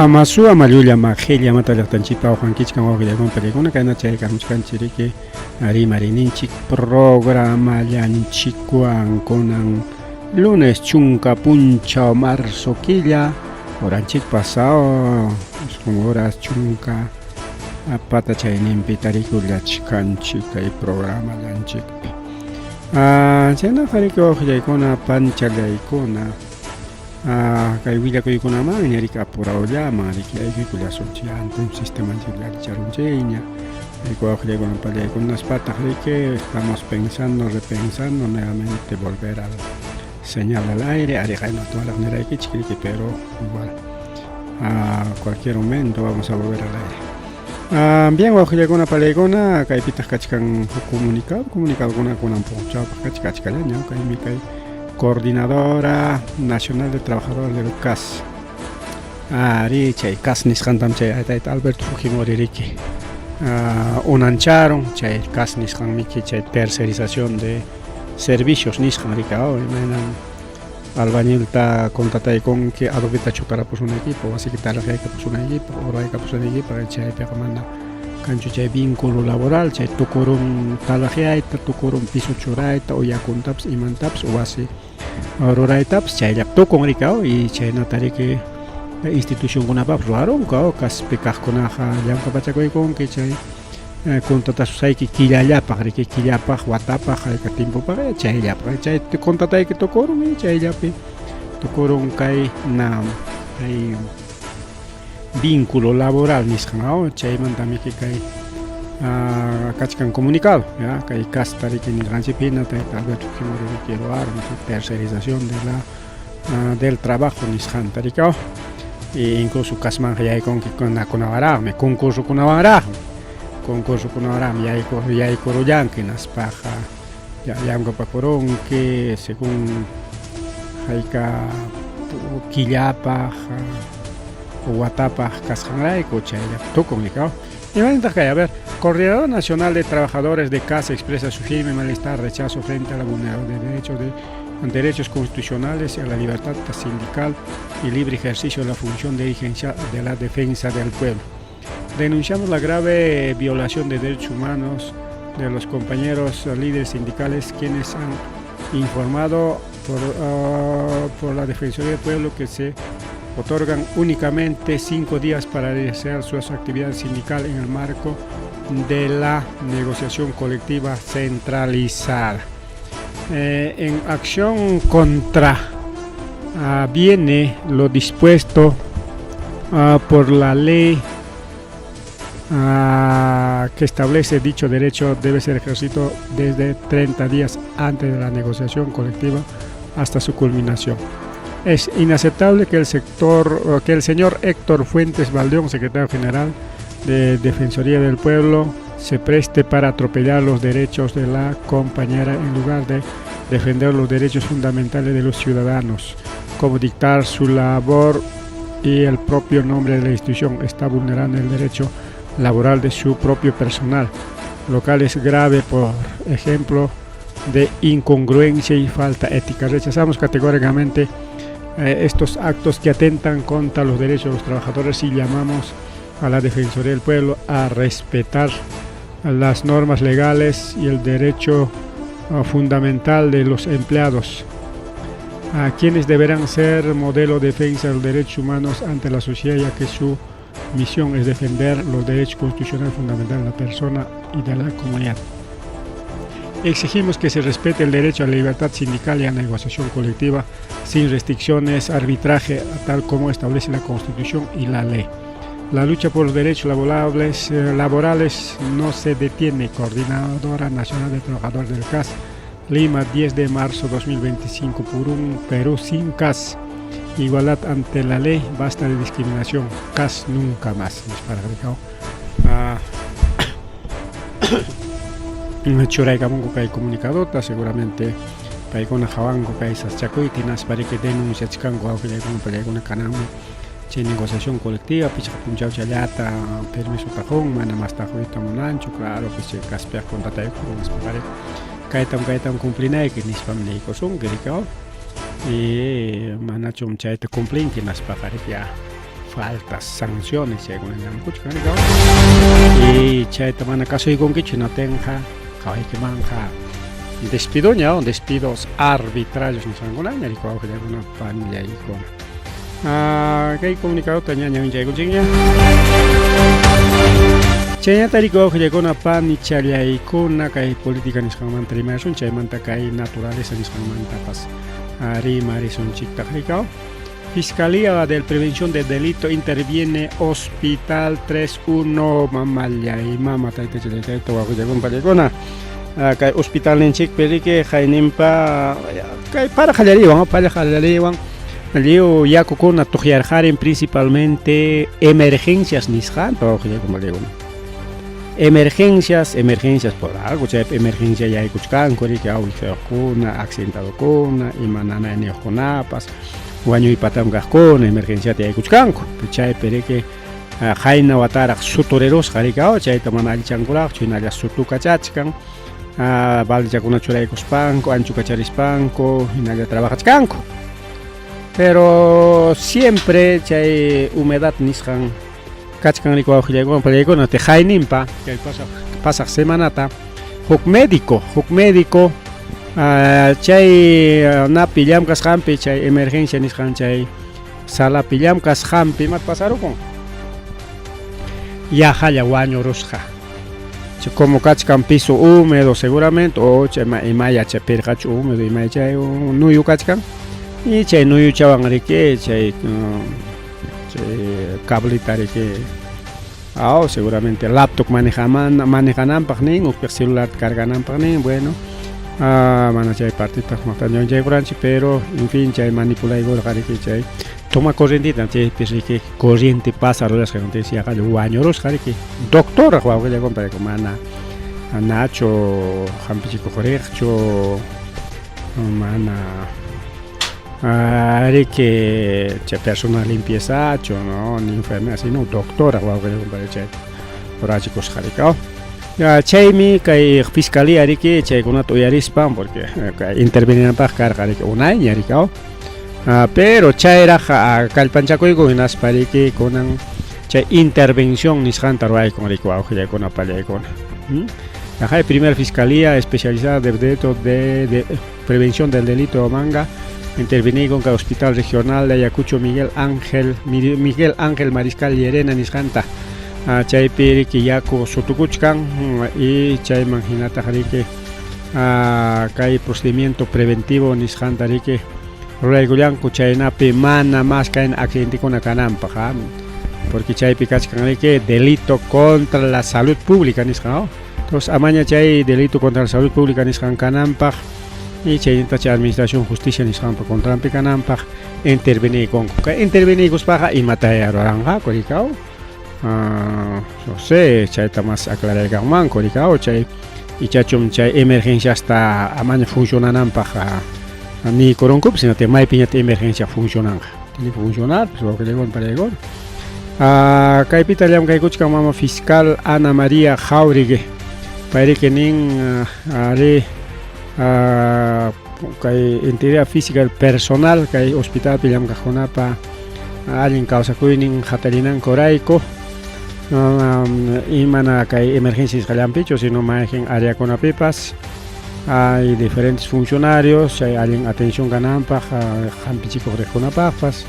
Amasu amallulla maqilla mata llaqtanchikpa awqankichkan wawqillaykuna pallaykuna kayna chay kamuchkanchik riki rimarininchik programallanchikwan kunan lunes chunka punchaw marzo killa horanchik pasao isqun horas chunka pata chayninpi tarikullachkanchik kay programallanchikpi. Chaynaqa riki wawqillaykuna panchallaykuna Kay willakuykunamanña riki apurawllaman riki aykuykullasunchik antes sistemanchik allicharunchikña wawqillaykuna pallaykunaspataq riki estamos pensando repensando nuevamente volver al señal al aire ari qayna niraykichik riki pero igual a cualquier momento vamos a volver al aire. Bien wawqillaykuna palaykuna kaypitaq kachkan huk comunicado comunicadokuna kunan punchawpaq kachka achkallaña kaymi kay Coordinadora Nacional de Trabajadores del CAS. Ari chay CAS nisqantam chay tayta Alberto Fujimori riki unancharon chay CAS nisqanmiki chay tercerización de servicios nisqan riki imaynam albañilta contrataykunki adobeta chutarapusunaykipaq wasiki talaqyaykapusunaykipaq uraykapusunaykipaq chaypiqa mana kanchu chay vínculo laboral chay tukurun talaqyayta tukurun piso churayta o yakuntapas imantapas wasi ruraytapas chayllapi tukun riki y chaynata riki institucionkunapapas ruwarunku kaspi kaqkunaqa llamkapachakuykunki chay contratasusqayki killallapaq riki killapaq watapaq hayka tiempopaq chayllapaq chay contratayki tukurun y chayllapi tukurun kay na kay vínculo laboral nisqan chaymantamiki kay kachkan comunicado ya kay casta riki nisqanchikpi hina tayta Alberto Fujimori riki ruwarun tercerización de la del trabajo nisqanta riki e incluso kasmanqa yaykunki kunawanraqmi concursokunawanraqmi concursokunawanraqmi yaykurullanki hinaspaqa llamkapakurunki según hayka killapaq watapaq kasqanrayku chayllapi tukun riki. Imanintaq kay? A ver, Coordinador Nacional de Trabajadores de CAS expresa su firme malestar, rechazo frente a la vulneración de derechos de derechos constitucionales y a la libertad sindical y libre ejercicio de la función dirigencial de la defensa del pueblo. Denunciamos la grave violación de derechos humanos de los compañeros líderes sindicales quienes han informado por la Defensoría del Pueblo que se otorgan únicamente 5 días para realizar su actividad sindical en el marco de la negociación colectiva centralizada. En acción contra viene lo dispuesto por la ley que establece dicho derecho debe ser ejercido desde 30 días antes de la negociación colectiva hasta su culminación. Es inaceptable que el sector, que el señor Héctor Fuentes Baldeón, secretario general de Defensoría del Pueblo, se preste para atropellar los derechos de la compañera en lugar de defender los derechos fundamentales de los ciudadanos, como dictar su labor y el propio nombre de la institución está vulnerando el derecho laboral de su propio personal, lo cual es grave, por ejemplo, de incongruencia y falta ética. Rechazamos categóricamente estos actos que atentan contra los derechos de los trabajadores y llamamos a la Defensoría del Pueblo a respetar las normas legales y el derecho fundamental de los empleados, a quienes deberán ser modelo de defensa de los derechos humanos ante la sociedad, ya que su misión es defender los derechos constitucionales fundamentales de la persona y de la comunidad. Exigimos que se respete el derecho a la libertad sindical y a la negociación colectiva sin restricciones, arbitraje, tal como establece la Constitución y la ley. La lucha por los derechos laborales no se detiene. Coordinadora Nacional de Trabajadores del CAS, Lima, 10 de marzo 2025, por un Perú sin CAS. Igualdad ante la ley, basta de discriminación, CAS nunca más. Churaykamunku kay comunicadota seguramente paykuna hawanku kay sasachakuyta hinaspa riki denunciachkanku wawqillaykuna pallaykuna kananmi chay negociación colectiva pichqa punchaw challata permisota qun mana masta quyta munanchu claro pues chay kaspiaq contrataykun nispa kaytam kaytam cumplinayki nispam niykusunki riki y manachum chayta cumplinki hinaspaqa riki ya. Faltas, sanciones chaykuna ñamkuchkan y chayta mana kasuykunkichu hinatinqa qawaykimanqa despidoña, despidos arbitrarios nisqankunaña rikuwawqillaykuna panillaykuna. Kay comunicadota ña ñawinchaykunchikña. Chaynata rikuwawqillaykuna panichallaykuna kay política nisqanmanta rimasun, chaymanta kay naturaleza nisqanmantapas rimarisunchiktaq rikaw. Fiscalía de Prevención del Delito interviene Hospital 31 mamallay mama tayta tayta wawqillaykuna pallaykuna. Kay hospitalninchikpi riki qayninpa kay para qallariwan palla qallariwan lliw yakukuna tuqyarqarin principalmente emergencias nisqanta wawqillaykuna pallaykuna. Emergencias, emergencias por algo, chaypi emergencia yaykuchkanku riki awiyuqkuna, accidentadokuna, ima nanayniyuqkunapas, wañuy patam kaqkuna emergenciata yaykuchkanku. Chaypi riki qayna wataraq suturerusqa riki chayta mana allichankuraqchu hinalla sutukachachkan. Baldichakuna churaykuspanku, anchukacharispanku, hinalla trabajachkanku. Pero siempre chay humedad nisqan kachkan riki wawqillaykuna pallaykuna te qayninpa kay pasaq pasaq semanata huk médico chay napi llamkasqanpi chay emergencia nisqan chay salapi llamkasqanpi imata pasarukun yaqalla wañurusqa. Como kachkan piso húmedo seguramente o chay imaya chay pirqachu húmedo imaya chay nuyu kachkan y chay nuyuchawan riki chay chay cablita riki seguramente laptop manejananpaq nin ukpiq celular cargananpaq nin, bueno, mana chay partita ñawinchaykuranchik, pero en fin chay manipulaykurqa riki chay toma corrientita chaypi riki corriente pasa rurasqa yaqalla wañurusqa riki doctor wawqillaykuna mana nachu hampichikuq riqchu mana riki chay personal limpiezachu, no, ni enfermera sino doctora wawqillaykuna chay rurachikusqa riki. Chaymi kay fiscalía riki chaykunata uyarispa porque interveninanpaq karqa riki unayña riki, pero chayraq kallpanchakuyku hinaspa riki kunan chay intervención nisqanta ruwaykun riki wawqillaykuna pallaykuna. Ajá, primera fiscalía especializada de delito de prevención del delito de Huamanga intervení con el Hospital Regional de Ayacucho Miguel Ángel Mariscal Llerena nisqanta. Chaypi riki yaku sutukuchkan y chayman hinataq riki kay procedimiento preventivo nisqanta riki ruraykullanku chaynapi mana mas kayna accidentekuna kananpaq, porque chaypi kachkan riki delito contra la salud pública nisqa, ¿no? Entonces amaña chay delito contra la salud pública nisqan kananpaq y chaynata chay administración justicia nisqanpa contranpi kananpaq interveniykunku. Kay interveniykuspaqa imata ruranqaku rikaw, no sé, chayta mas aclaraykanmanku rikaw chay ichachum chay emergenciasta amaña funcionananpaq niykurunkupas, sino maypiñataq emergencia funcionanqa, tiene que funcionar pues wawqillaykuna pallaykuna. Kaypita llamkaykuchkan mama fiscal Ana María Jauregui payriki nin ari kay integridad física del personal kay hospitalpi llamkaqkunapa allin kawsakuynin hatallinankurayku imana kay emergencia nisqallanpichu sino mayqin áreakunapipas hay diferentes funcionarios chay allin atención kananpaq hampichikuq riqkunapaqpas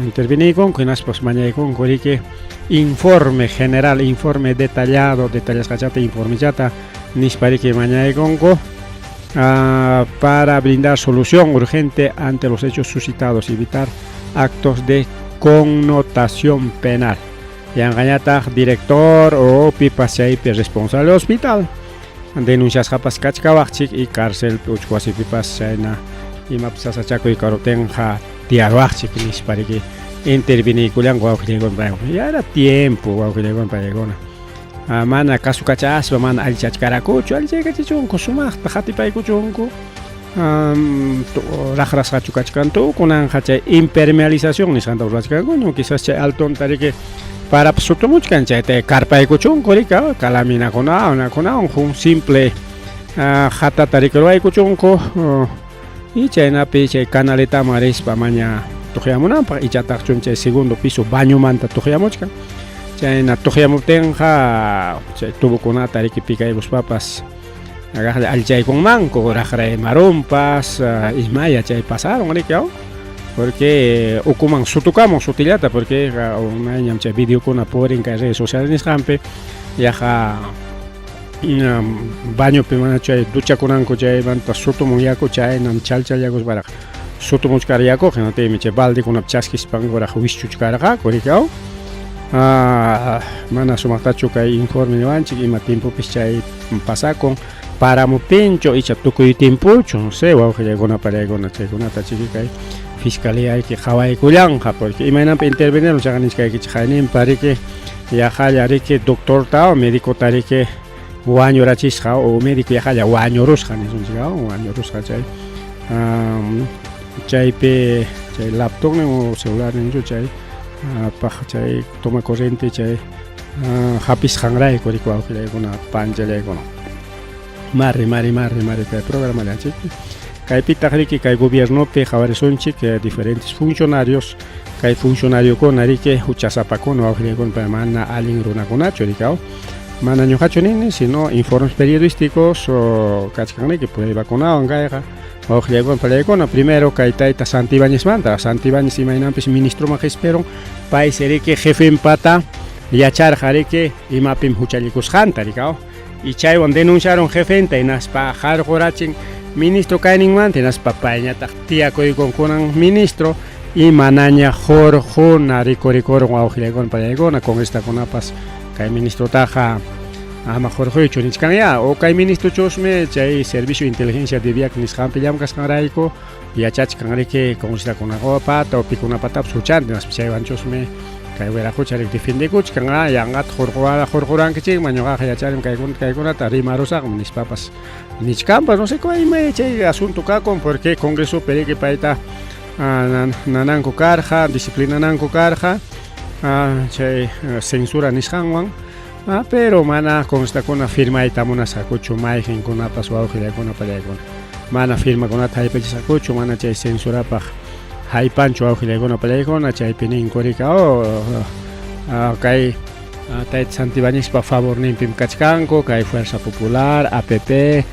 interveniykunku hinaspas mañaykunku riki informe general, informe detallado, detallasqachata informechata nispa riki mañaykunku para brindar solución urgente ante los hechos suscitados y evitar actos de connotación penal. Yanqañataq director o pipas chaypi responsable del hospital denunciasqapas kachkawaqchik y cárcel uchku wasipipas chayna imapas sasachakuy karuptinqa tiyarwaqchik nispa riki interveniykullanku wawqillaykuna. Ya era tiempo wawqillaykuna pallaykuna. Mana kasukachaspa mana allichachkarakuchu allichaykachichunku sumaqta qatipaykuchunku raqrasqachu kachkantu kunanqa chay impermeabilización nisqanta rurachkanku quizás chay altonta riki parapas sutumuchkan chayta karpaykuchunku riki calaminakunawan unakunawan un simple hatata riki ruwaykuchunku y chaynapi chay canaletaman rispa maña tuqyamunanpaq ichataqchum chay segundo piso bañomanta tuqyamuchkan. Chayna tuqyamuptinqa chay tubokunata riki picaykuspapas kaqlla allichaykunmanku, raqraymarunpas imaya chay pasaron riki aw. Porque ukuman sutukamun sutillata porque unayñam chay videokuna purin kay redes sociales nisqanpi yaqa bañopi mana chay duchakunanku chaymanta sutumun yaku chaynam chalchallakusparaq sutumuchkar yakuqa hinaptinmi chay baldekunapi chaskispankuraq wischuchkarqaku riki aw. Mana sumaqtachu kay informe niwanchik ima tiempopis chay pasakun paramuptinchu icha tukuy tiempochu no sé wawqillaykuna pariaykuna chaykunata chiki kay fiscalía riki qhawaykullanqa porque imaynanpi intervinieron chaqa nichkaykichik hayninpa riki yaqalla riki doctorta o medicota riki wañurachisqa o médico yaqalla wañurusqa nisunchik wañurusqa chay chaypi chay laptopnin o celularninchu chay paq chay toma corriente chay hapisqanrayku riki wawqillaykuna panchallaykuna mari mari mari mari kay programallanchik kaypitaq riki kay gobiernopi qhawarisunchik diferentes funcionarios kay funcionariokuna riki huchasapakuna wawqillaykuna mana allin runakunachu riki mana ñuqachu nini sino informes periodísticos kachkan riki pruebakunawan kayqa wawqillaykuna pallaykuna primero kay tayta Santibáñezmanta Santibáñez imaynanpis ministroman qisperun paysi riki jefenpata yacharqa riki imapim huchallikusqanta riki y chaywan denunciaron jefenta hinaspa harqurachin ministro kayninmanta hinaspa payñataq tiyakuykun kunan ministro y manaña hurquna rikurikurun wawqillaykuna pallaykuna congresitakunapas kay ministrotaqa ama hurquychu nichkanya o kay ministrochusmi chay servicio de inteligencia DIVIAC nisqanpi llamkasqanrayku yachachkan riki congresitakunapata o pikunapatapas huchanta hinaspa chaywanchusmi kay wiraqucha riki defendekuchkan yanqata hurqurankichikman ñuqaqa yacharim kaykunata kaykunata rimarusaqmi nispapas nichkanpas no sé ima chay asunto kakun porque congresopi riki payta nananku karqa disciplinananku karqa chay censura nisqanwan pero mana congresistakuna firmayta munasqakuchu mayqinkunapas wawqillaykuna pallaykuna mana firmakunata haypachisqakuchu mana chay censurapaq haypanchu wawqillaykuna pallaykuna chaypi ninku rika kay tayta Santibáñezpa favorninpim kachkanku kay Fuerza Popular APP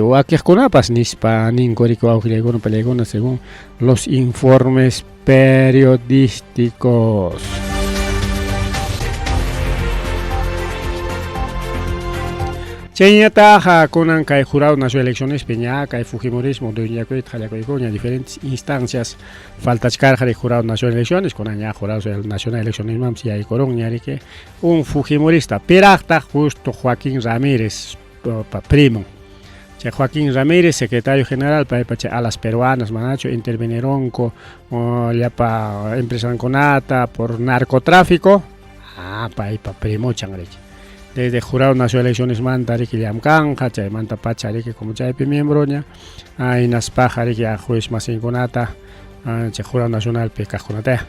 wakiqkunapas nispa ninku riki wawqillaykuna pallaykuna según los informes periodísticos. Chayñataq kunan kay Jurado Nacional de Eleccionespi ña kay fujimorismo dueñakuyta qallakuykuña diferentes instancias faltachkarqa Jurado Nacional de Elecciones kunan ña Jurado Nacional de Eleccionesmanpas yaykurunña riki un fujimorista piraqtaq justo Joaquín Ramírez primo chay Joaquín Ramírez secretario general paypa chay alas peruanas manachu intervinieronku llapa empresankunata por narcotráfico paypa primochan riki desde Jurado Nacional de Elecciones manta riki llamkanqa chaymanta pacha riki como chaypi miembroña hinaspaqa riki juez masinkunata chay Jurado Nacionalpi kaqkunata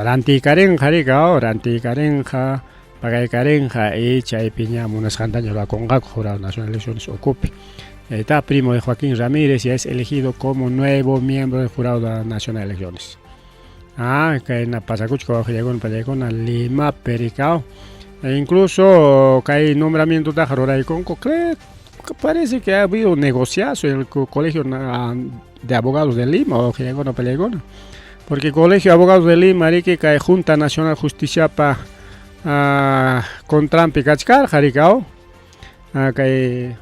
rantiykarinqa riki rantiykarinqa pagaykarinqa y chaypi ña munasqantaña rurakunqaku Jurado Nacional de Elecciones ukupi. Está primo de Joaquín Ramírez ya es elegido como nuevo miembro del Jurado Nacional de Elecciones. Kayna pasakuchka wawqillaykuna pallaykuna Limapi rikao. E incluso kay nombramientotaqa ruraykunku parece que ha habido un negociazo en el Colegio de Abogados de Lima wawqillaykuna pallaykuna. Porque el Colegio de Abogados de Lima riki kay Junta Nacional Justiciapa contranpi kachkarqa rikao. Kay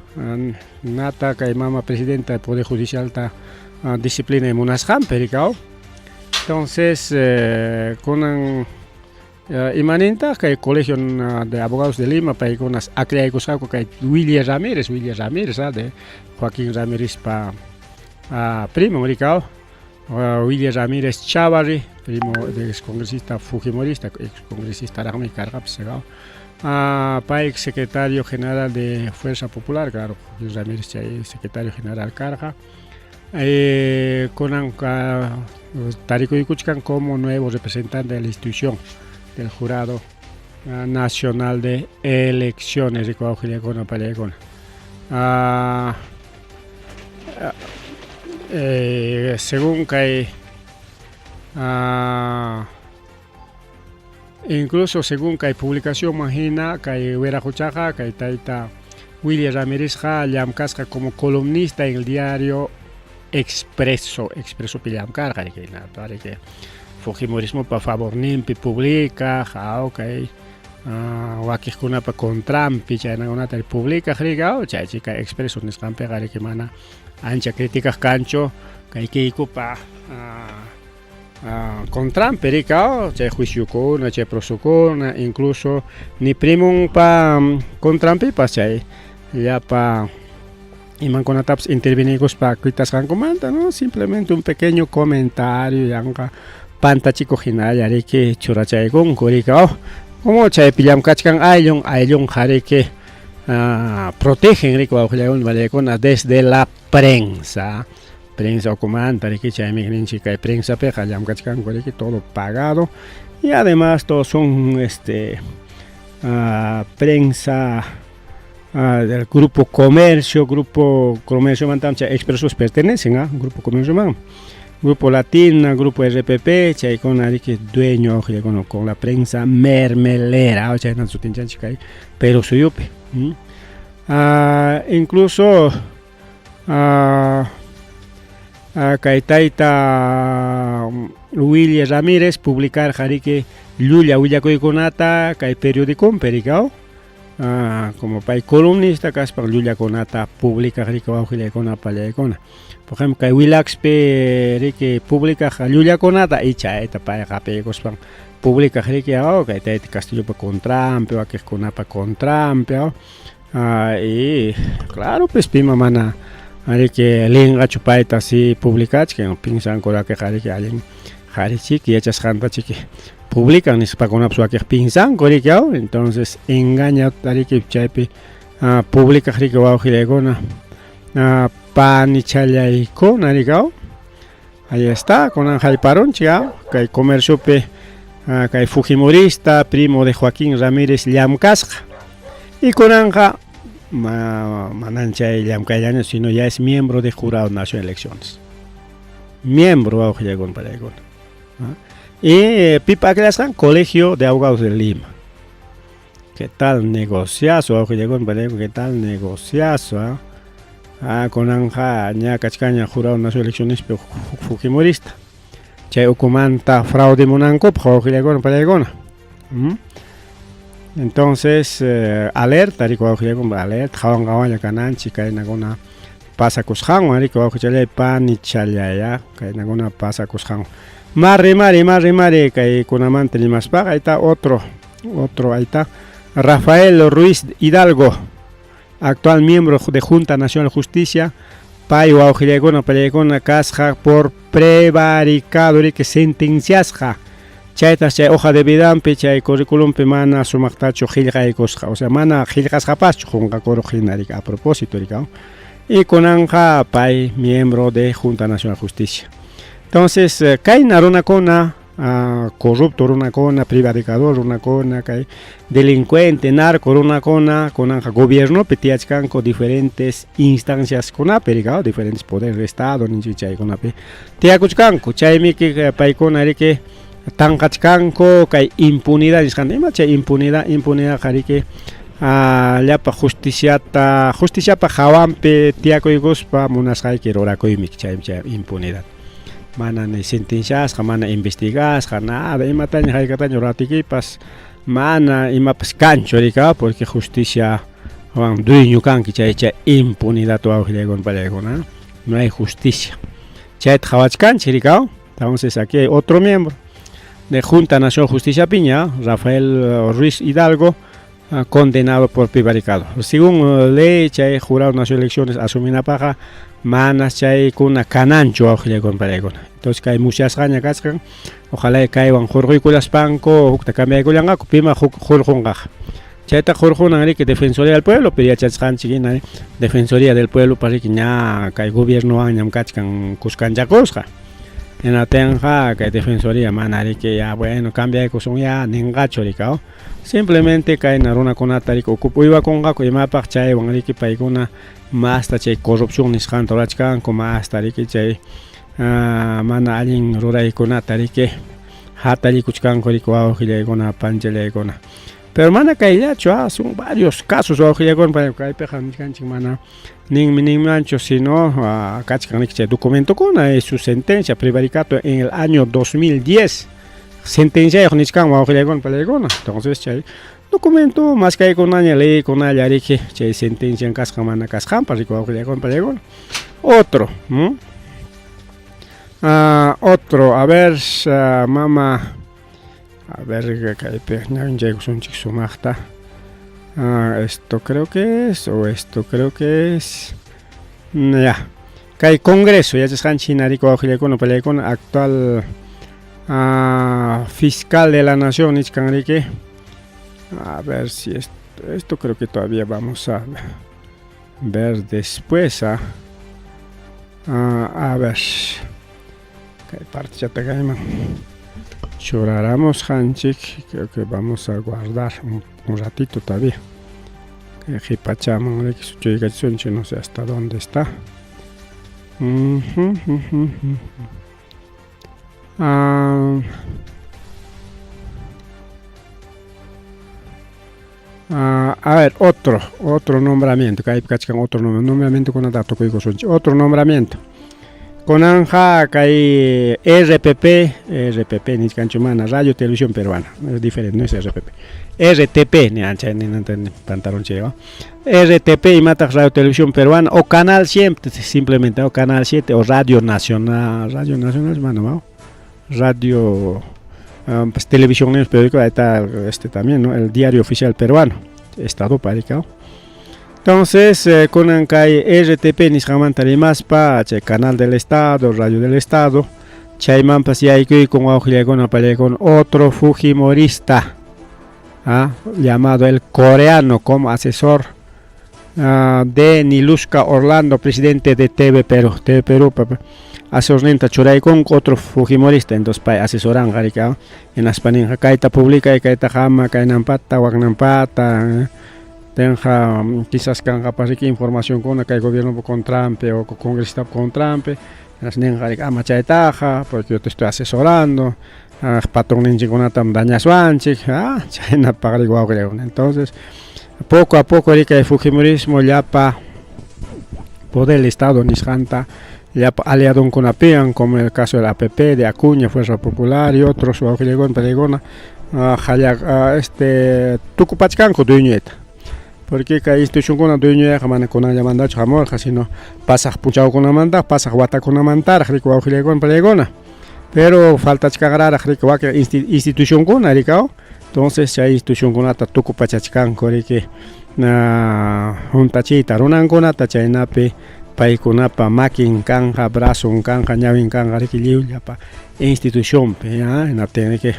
nata kay mama presidenta del Poder Judicial ta disciplina munasqanpi rikao. Entonces kunan imanintaq kay Colegio de Abogados de Lima paykunas akllaykusqaku kay William Ramírez, William Ramírez de Joaquín Ramírezpa primo rikao. William Ramírez Chávarri, primo del excongresista fujimorista, excongresista raqmi karqapas pay ex secretario general de Fuerza Popular, claro, Joaquín Ramírez chay secretario general karqa. Kunan tarikuykuchkan como nuevo representante de la institución del Jurado Nacional de Elecciones wawqillaykuna pallaykuna. Según kay incluso según kay publicacionman hina kay wiraquchaqa kay tayta Willy Ramírezqa llamkasqa como columnista en el diario Expreso, Expresopi llamkarqa riki, riki Fujimorismopa favorninpi publicaq, kay wakiqkunapa contranpi chaynakunata publicaq riki, chaychi kay Expreso nisqanpiqa riki mana ancha criticaq kanchu kay Keikopa contranpi riki, chay juiciokuna, chay procesokuna, incluso ni primonpa contranpipas chay llapa imankunatapas intervinikuspa quitasqankumanta, no simplemente un pequeño comentario yanqa pantachikuq hinalla riki churachaykunku riki, como chaypi llamkachkan ayllun, ayllunqa riki protegen riki wawqillaykuna panillaykuna desde la prensa, prensa ukumanta riki chaymi ninchik kay prensapiqa llamkachkanku riki todo pagado y además todos son prensa del Grupo Comercio, Grupo Comercio mantam chay Expresos pertenecen a Grupo Comercio man, Grupo Latina, Grupo RPP, chaykuna riki dueño con la prensa mermelera, chayna sutinchanchik kay Perú suyupi. Incluso kay tayta Willy Ramírez publicarqa riki llulla willakuykunata kay periodiconpi riki, como pay columnista kaspan llullakunata publicaq riki wawqillaykuna pallaykuna. Por ejemplo, kay Willaxpi riki publicaq llullakunata y chayta payqa hap'ikuspan publicaq riki, kay tayta Castillopa contranpi, wakiqkunapa contranpi, y claro pues pima mana riki linqachu payta si publicachkan, pinsanku wakiqa riki allin qharichiki yachasqanta chiki publican nispakunapas wakiq pinsanku riki, entonces engaña riki chaypi publicaq riki wawqillaykuna panichallaykuna riki, ahí está, kunan hayparunchik kay comerciopi kay fujimorista primo de Joaquín Ramírez llamkasqa y kunanqa manan chay llamkayllaña sino ya es miembro de Jurado Nacional de Elecciones, miembro wawqillaykuna pallaykuna y pipa aklasqan Colegio de Abogados de Lima. ¿Qué tal negociazo wawqillaykuna pallaykuna? ¿Qué tal negociazo? Kunanqa ña kachkanña Jurado Nacional de Eleccionespi fujimorista chay ukumanta fraude munankupaq wawqillaykuna pallaykuna. Entonces alerta riki wawqillaykuna, alerta qawan qawanlla kananchik kaynakuna pasakusqanwan riki wawqichallay panichallay, kaynakuna pasakusqanwan. Mari mari mari kaykunamanta rimaspaqa ahí está otro, otro ahí está Rafael Ruiz Hidalgo, actual miembro de Junta Nacional de Justicia, pay wawqillaykuna pallaykuna kasqa por prevaricado riki sentenciasqa, chaytas chay hoja de vidanpi chay curriculumpi mana sumaqtachu qillqaykusqa, o sea mana qillqasqapaschu qunqakuruq hina riki a propósito riki, y kunanqa pay miembro de Junta Nacional de Justicia. Entonces kayna runakuna corrupto runakuna, prevaricador runakuna, kay delincuente, narco runakuna kunanqa gobiernopi tiyachkanku diferentes instancias kunapi riki, diferentes poderes del estado ninchik chaykunapi tiyakuchkanku, chaymi paykuna riki tanqachkanku kay impunidad nisqanta. Ima chay impunidad? Impunidadqa riki llapa justiciata justiciapa hawanpi tiyakuykuspa munasqayki rurakuymi chaymi chay impunidad. Mana ni sentenciasqa, mana investigasqa, nada, imataña haykataña ruratikipas mana imapas kanchu riki, porque justicia wan dueño kanki, chay chay impunidad wawqillaykuna pallaykuna, no hay justicia. Chayta qhawachkanchik riki. Entonces aquí hay otro miembro de Junta Nacional Justicia Piña, Rafael Ruiz Hidalgo, condenado por prevaricado. Según ley, chay Jurado Nacional de Elecciones asuminapaqqa manas chaykuna kananchu wawqillaykuna pallaykuna. Entonces kay musyasqaña kachkan, ojalá kaywan hurquykullaspanku hukta cambiaykullanqaku, pima hurqunqaqa. Chayta hurqunan riki Defensoría del Pueblo, pero yachasqanchik hina Defensoría del Pueblo pa riki ña kay gobiernowan ñam kachkan kuskanchakusqa. Hinaptinqa kay defensoría mana riki ya bueno cambiaykusun ya ninqachu riki aw. Simplemente kayna runakunata riki ukupi uywakunqaku imapaq chaywan riki paykuna masta chay corrupción nisqanta rurachkanku masta riki chay mana allin ruraykunata riki hatallikuchkanku riki wawqillaykuna panchallaykuna. Pero mana kayllachu ah, son varios casos wawqillaykuna kaypiqa nichkanchik mana ninmi ninmanchu sino kachkan riki chay documentokuna y su sentencia prevaricato en el año 2010 sentenciayuq nichkan wawqillaykuna palaykuna entonces chay documento maskaykunaña leykunalla riki chay sentencian kasqan mana kasqanpas riki wawqillaykuna palaykuna. Otro, otro, a ver, mama, a ver kaypi ñawinchaykusunchik sumaqta. Esto creo que es, o esto creo que es. Ya. Kay Congreso, yachasqanchik hina riki wawqillaykuna palaykuna actual fiscal de la nación nichkan riki. A ver si esto creo que todavía vamos a ver después. A ver. Kay partechata kayman churaramusqanchik, creo que vamos a guardar un ratito todavía. Kay qhipachaman riki suchuykachisunchik, no sé hasta dónde está. A ver, otro nombramiento, kaypi kachkan otro nombramiento kunata tukuykusunchik, otro nombramiento. Kunanja kay RPP, RPP nichkanchu mana, Radio Televisión Peruana, es diferente, no es RPP. RTP, ni ancha, ni pantalón cheo. RTP imataq Radio Televisión Peruana o Canal 7, simplemente, o Canal 7 o Radio Nacional, Radio Nacional es mano, ¿no? Radio, pues, Televisión News Periódico, ahí está este también, ¿no? El Diario Oficial Peruano, Estado Paricao. Entonces, kunan kay RTP nisqanmanta rimaspa, chay Canal del Estado, Radio del Estado, chaymanpas yaykuykun wawqillaykuna pallaykuna otro fujimorista, llamado el coreano, como asesor de Niluska Orlando, presidente de TV Perú, TV Perú, papá. Asesorninta churaykunku otro fujimorista, entonces pay asesoranqa riki, hinaspa ninqa kayta publicay, kayta hama, kaynampata, waknampata, tenqa quizás kanqapas riki informacionkuna kay gobiernopa contranpi o congresistapa contranpi, hinaspa ninqa riki ama chaytaqa, porque yo te estoy asesorando, patronninchikkunatam dañaswanchik, chaynapaq riki wawqillaykuna. Entonces, poco a poco riki kay fujimorismo llapa poder del Estado nisqanta llapa aliadonkunapiwan, como en el caso del APP, de Acuña, Fuerza Popular y otros wawqillaykuna pallaykuna, tukupachkanku dueñoyta. Porque kay institucionkuna dueñoyqa mana kunanllamantachu hamurqa, sino pasaq punchawkunamanta, pasaq watakunamantaraq riki wawqillaykuna pallaykuna. Pero faltachkanraraq riki wakin institucionkuna rikaw. Entonces chay institucionkunata tukupachachkanku riki huntachiyta runankunata, chaynapi paykunapa makin kanja, brazon kanja, ñawin kanja riki lliw llapa institucionpi, hinaptin riki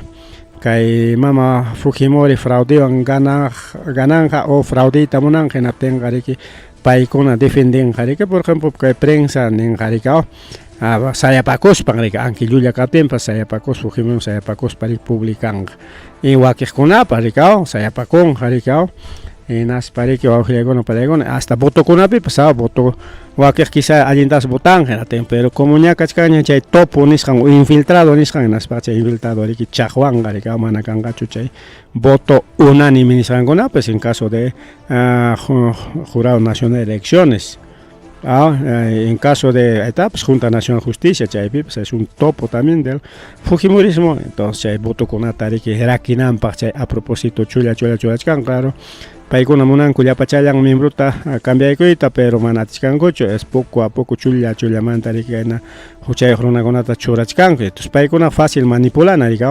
kay mama Fujimori fraudewan gananja o fraudeyta munanqa, hinaptinqa riki paykuna defendenqa riki, por ejemplo kay prensa ninqa riki, sayapakuspan riki, aunque llulla kaptinpas sayapakuspa, Fujimori sayapakuspa riki publicanqa. Y wakiqkunapa riki, sayapakunqa riki, hinaspa riki wawqillaykuna pallaykuna hasta votokunapipas, voto wakiq quizá allintas votanqa, hinaptin, pero como ña kachkanña chay topo nisqan o infiltrado nisqan, hinaspa chay infiltrado riki chaqwanqa riki, mana kanqachu chay voto unánime nisqankunapas en caso de Jurado Nacional de Elecciones. En caso de etapas, Junta Nacional de Justicia, chaypipas es un topo también del fujimorismo. Entonces chay votokunata riki rakinanpaq chay a propósito chulla chulla churachkan, claro. Paykuna munanku llapachallan miembruta cambiaykuyta, pero mana atichkankuchu, es poco a poco chulla chullamanta riki kayna huchayuq runakunata churachkanku. Entonces paykuna fácil manipulana riki,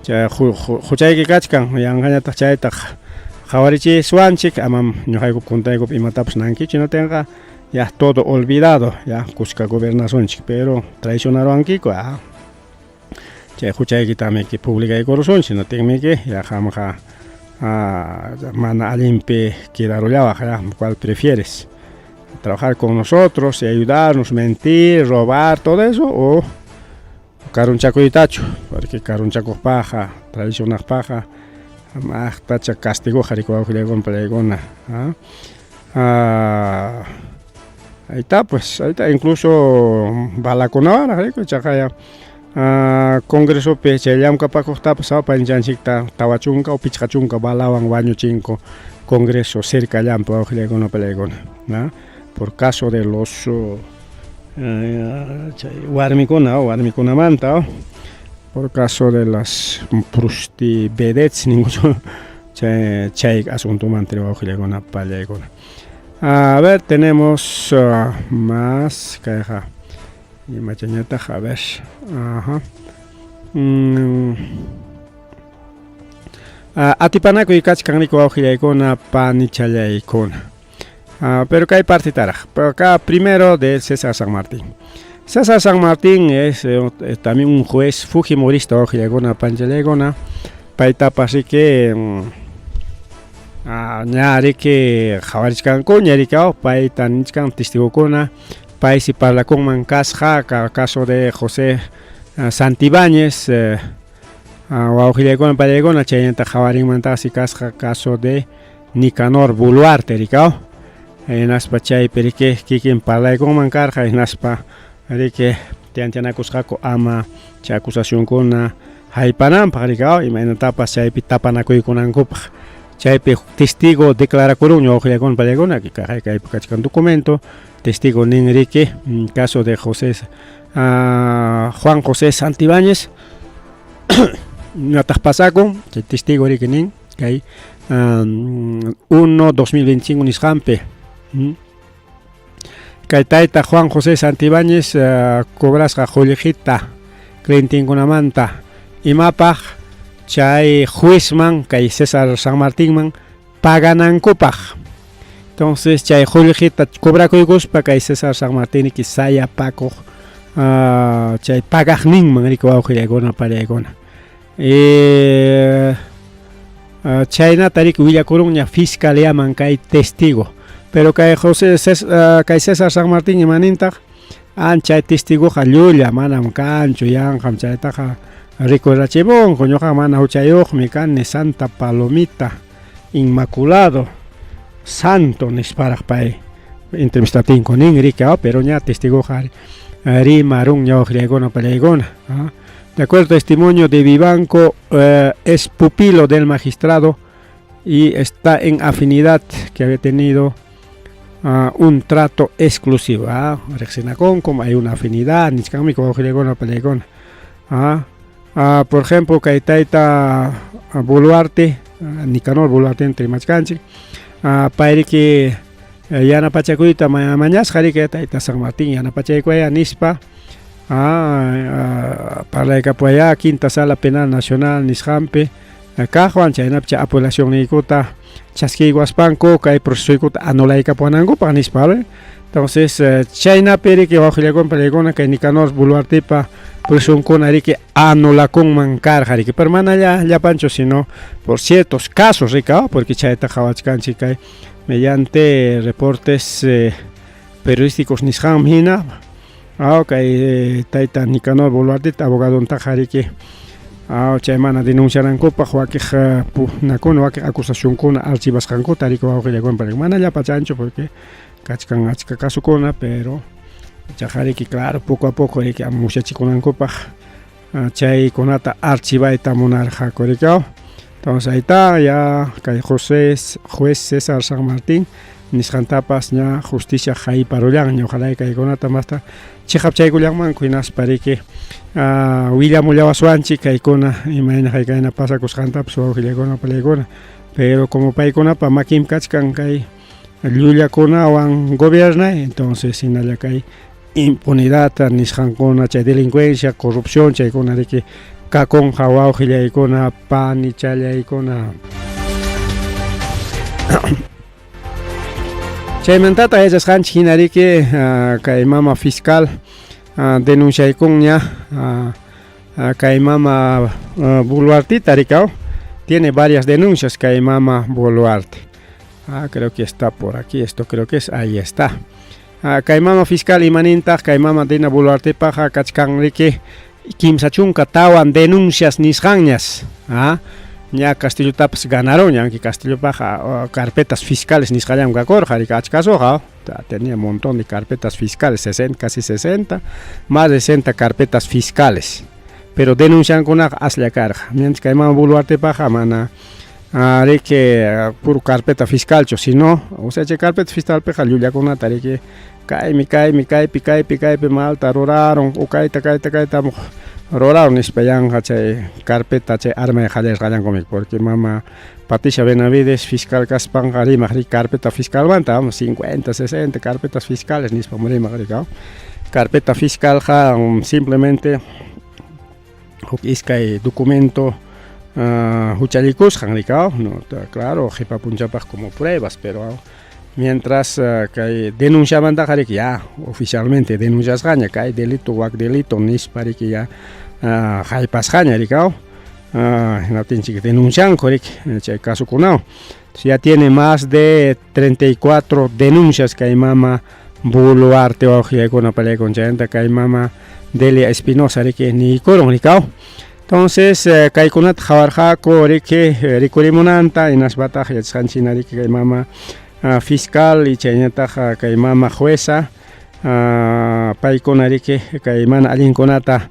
chay huchayki kachkan, yanqañataq chaytaq qhawarichiswanchik, amam ñuqaykup contraykup imatapas nankichu, hinatinqa ya todo olvidado, ya kuska gobernasunchik, pero traicionaruwankiku, chay huchaykitami publicaykurusunchik, hinatinmiki ya qamqa mana allinpi quedarullawaq, ya, ¿cuál prefieres? Trabajar con nosotros y ayudarnos, mentir, robar, todo eso, o Karunchakuytachu, porque karunchakuqpaqqa, traicionaqpaqqa maqtacha castigoqa riki wawqillaykuna palaykuna. Ah, ahí está pues, ahí está, incluso balakunawanraq riki ichaqa ya congresopi chay llamkapakuqtapas panchanchikta 40 o 50 balawan wañuchinku congreso cercallanpi wawqillaykuna palaykuna, por caso de los chay warmikuna warmikunamanta, por caso de las prosti vedettes ninkuchu chay chay asuntomanta wawqillaykuna pallaykuna. A ver, tenemos más kayqa imachañataq, a ver, ajá. Atipanakuy kachkan riki wawqillaykuna panichallaykuna. Pero kay partetaraq. Pero acá primero de César San Martín. César San Martín es también un juez fujimorista wawqillaykuna panchallaykuna. Paytapas riki ña riki qhawarichkankuña riki payta nichkan testigokuna paysi parlakunman kasqa caso de José Santibáñez wawqillaykuna pallaykuna chaynata qhawarinmantaqsi kasqa caso de Nicanor Boluarte riki hinaspa chaypi riki kikin parlaykunman karqa hinaspa riki tiantianakusqaku ama chay acusacionkuna haypananpaq riki imaynatapas chaypi tapanakuykunankupaq chaypi testigo declarakurunña wawqillaykuna pallaykuna kaypi kachkan documento testigo nin riki caso de José Juan José Santibáñez ñataq pasakun chay testigo riki nin kay 1 2025 nisqanpi kay tayta Juan José Santibáñez cobrasqa qullqita clientenkunamanta imapaq chay juezman kay César San Martinman paganankupaq. Entonces chay qullqita cobrakuykuspa kay César San Martín riki sayapakuq chay pagaqninman riki wawqillaykuna pallaykuna. Chaynata riki willakurunña fiscaliaman kay testigo. Pero kay José kay César San Martín imanintaq chay testigoqa llulla manam kanchu yanqam chaytaqa rikurachimunku ñuqa mana huchayuqmi kani Santa Palomita Inmaculado Santo nisparaq pay entrevistatinku nin riki pero ña testigoqa rimarunña wawqillaykuna pallaykuna. De acuerdo al testimonio de Vivanco, es pupilo del magistrado y está en afinidad que había tenido un trato exclusivo. Riqsinakunkum, hay una afinidad, nichkanmi wawqillaykuna pallaykuna. Por ejemplo, kay tayta Boluarte, Nicanor Boluarte rimachkanchik, pay riki yanapachakuyta mañasqa riki tayta San Martín yanapachaykuwaya nispa parlaykapuwaya Quinta Sala Penal Nacional nisqanpi kaqwan chaynapi chay apelacionniykuta chaskiywaspanku kay procesoykuta anulaykapuwanankupaq nispa. Entonces chaynapi riki wawqillaykuna pallaykuna kay Nicanor Boluartepa procesonkuna riki anulakunman karqa riki, pero mana llapanchu sino por ciertos casos riki, porque chayta qhawachkanchik kay mediante reportes periodísticos nisqanman hina kay tayta Nicanor Boluarteta abogadontaqa riki chay mana denuncianankupaq wakiq pugnakuna wakiq acusacionkuna archivasqankuta riki wawqillaykuna, mana llapachanchu porque kachkan achka casokuna, pero ichaqa riki claro poco a poco riki musyachikunankupaq chaykunata archivayta munarqaku riki. Entonces ahí está ya kay José juez César San Martín nisqantapas ña justicia hayparullanña, ojalá kaykunata masta chiqapchaykullanmanku hinaspa riki willamullawaswanchik kaykuna imayna haykayna pasakusqantapas wawqillaykuna palaykuna. Pero como paykunapa makinpi kachkan kay llullakunawan gobiernay, entonces hinalla kay impunidad nisqankuna chay delincuencia, corrupción chaykuna riki kakunqa wawqillaykuna panichallaykuna. Chaymantata yachasqanchik hina riki kay mama fiscal denunciaykunña kay mama Boluartita riki, tiene varias denuncias kay mama Boluarte. Creo que está por aquí, esto creo que es, ahí está. Kay mama fiscal imanintaq kay mama Dina Boluartepaq kachkan riki 34 denuncias nisqanñas, ah, ña Castillotapas ganaronña, aunque Castillopaqqa carpetas fiscales nisqallam kakurqa, riki achkasuqa, tenía un montón de carpetas fiscales, 60, casi 60, más de 60 carpetas fiscales. Pero denunciankunaqa aslla karqa. Mientras kay mama Boluartepaqqa mana riki puro carpeta fiscalchu, sino, o sea, chay carpeta fiscalpiqa llullakunata riki kaymi, kaymi, kaypi, kaypi, kaypi malta ruraron, o kayta, kayta, kayta ruraron nispa yanqa chay carpeta chay armay qallasqallankum, porque mama Patricia Benavides fiscal kaspanqa rimaq riki carpeta fiscalmanta, 50, 60 carpetas fiscales nispa rimaq riki. Carpeta fiscalqa simplemente huk iskay documento huchallikusqan riki, no, claro, qipa punchapaq como pruebas, pero mientras kay denunciamantaqa riki ya oficialmente denunciasqaña kay delito, wak delito nispa riki ya haypasqaña riki, hinaptinchik denuncianku riki chay casokunawan. Ya tiene más de 34 denuncias kay mama Boluarte wawqillaykuna palaykuna, chaymanta kay mama Delia Espinosa riki niykurun rikaw. Entonces kaykunata qhawarqaku riki rikurimunanta, hinaspataq yachasqanchik hina riki kay mama fiscal y chaynataq kay mama jueza paykuna riki kay mana allinkunata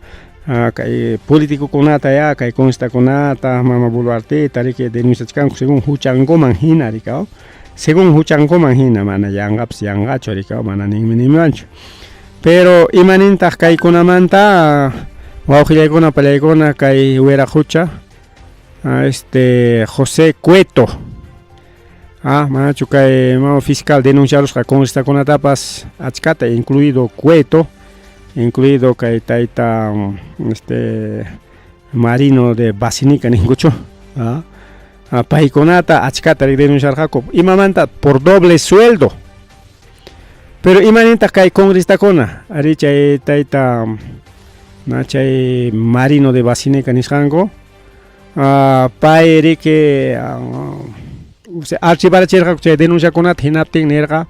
kay politicokunata ya kay constakunata mama Boluarteta riki denunciachkanku según huchankuman hina rikaw, según huchankuman hina, mana yanqapas yanqachu rikaw, mana ninmi ninmanchu. Pero imanintaq kaykunamanta wawqillaykuna palaykuna kay wiraqucha José Cueto, manachu kay mama fiscal denunciarusqa congresistakunatapas achkata, incluido Cueto, incluido kay tayta Marino de Basinica ninkuchu, paykunata achkata denunciarqaku imamanta por doble sueldo. Pero imanintaq kay congresistakuna ari chay tayta na chay Marino de Basinica nisqanku pay riki archivarachirqaku chay denunciakunata, hinaptin nirqa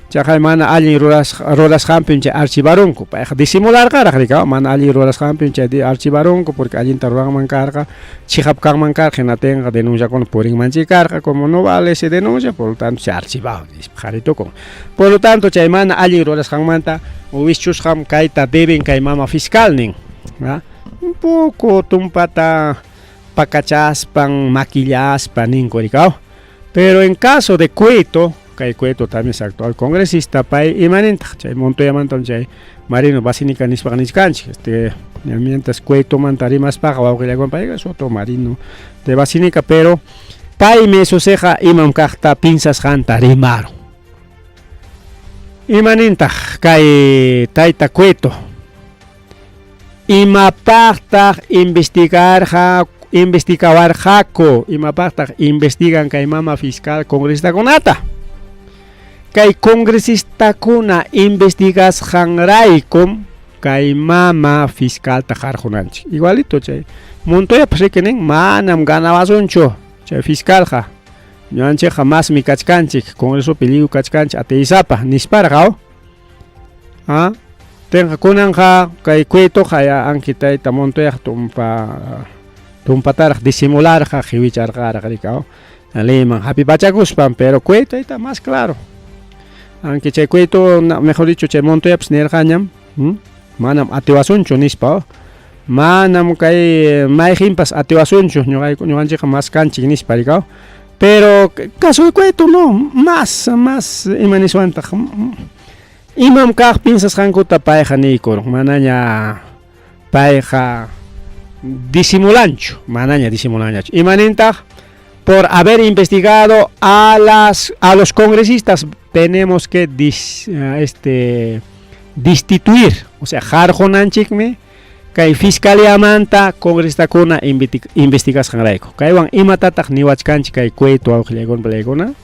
chaqay mana allin rurasqanpim chay archivarunku, payqa disimularqaraq riki, mana allin rurasqanpim chay archivarunku, porque allinta ruranman karqa, chiqap kanman karqa, hinaptinqa denunciakuna purinmanchik karqa, como no vale ese denuncia, por lo tanto se archivado nispa qhari tukun. Por lo tanto chay mana allin rurasqanmanta wischusqam kayta deben kay mama fiscal nin, un poco tumpata pakachaspan, maquillaspa ninku rikaw. Pero en caso de Cueto, kay Cueto también es actual congresista, pay imanintaq chay Montoyamantam chay Marino Basinica nispaqa nichkanchik, mientras Cuetomanta rimaspaqa wawqillakuna payqa es otro Marino de Basinica, pero paymi susiqa imam kaqta pinsasqanta rimaron. Imanintaq kay tayta Cueto, imapaqtaq investigarqa, investigawarqaku, imapaqtaq investigan kay mama fiscal congresistakunata? Kay congresistakuna investigasqanraykum kay mama fiscalta qarqunanchik. Igualito chay Montoyapas riki nin manam ganawasunchu chay fiscalqa, ñuqanchikqa masmi kachkanchik, congresopi lliw kachkanchik atiysapa nisparqa. Tinqa kunanqa kay Cuetoqa ya anki tayta Montoyaq tumpataraq disimularqa qiwicharqaraq rikaw leyman hapipachakuspan, pero Cueto está más claro. Aunque chay Cueto, mejor dicho, chay Montoyapas nirqañam, manam atiwasunchu nispa, manam kay mayqinpas atiwasunchu, ñuqanchikqa mas kanchik nispa rikaw. Pero caso de Cueto no, más ima niswantaq imam kaq pinsasqankuta payqa niykurun, manaña payqa disimulanchu, manaña disimulanñachu. Imanintaq por haber investigado a los congresistas tenemos que destituir, o sea, qarqunanchikmi kay fiscaliamanta congresistakuna investigasqanrayku. Kaywan imatataq niwachkanchik kay Cueto wawqillaykuna palaykuna?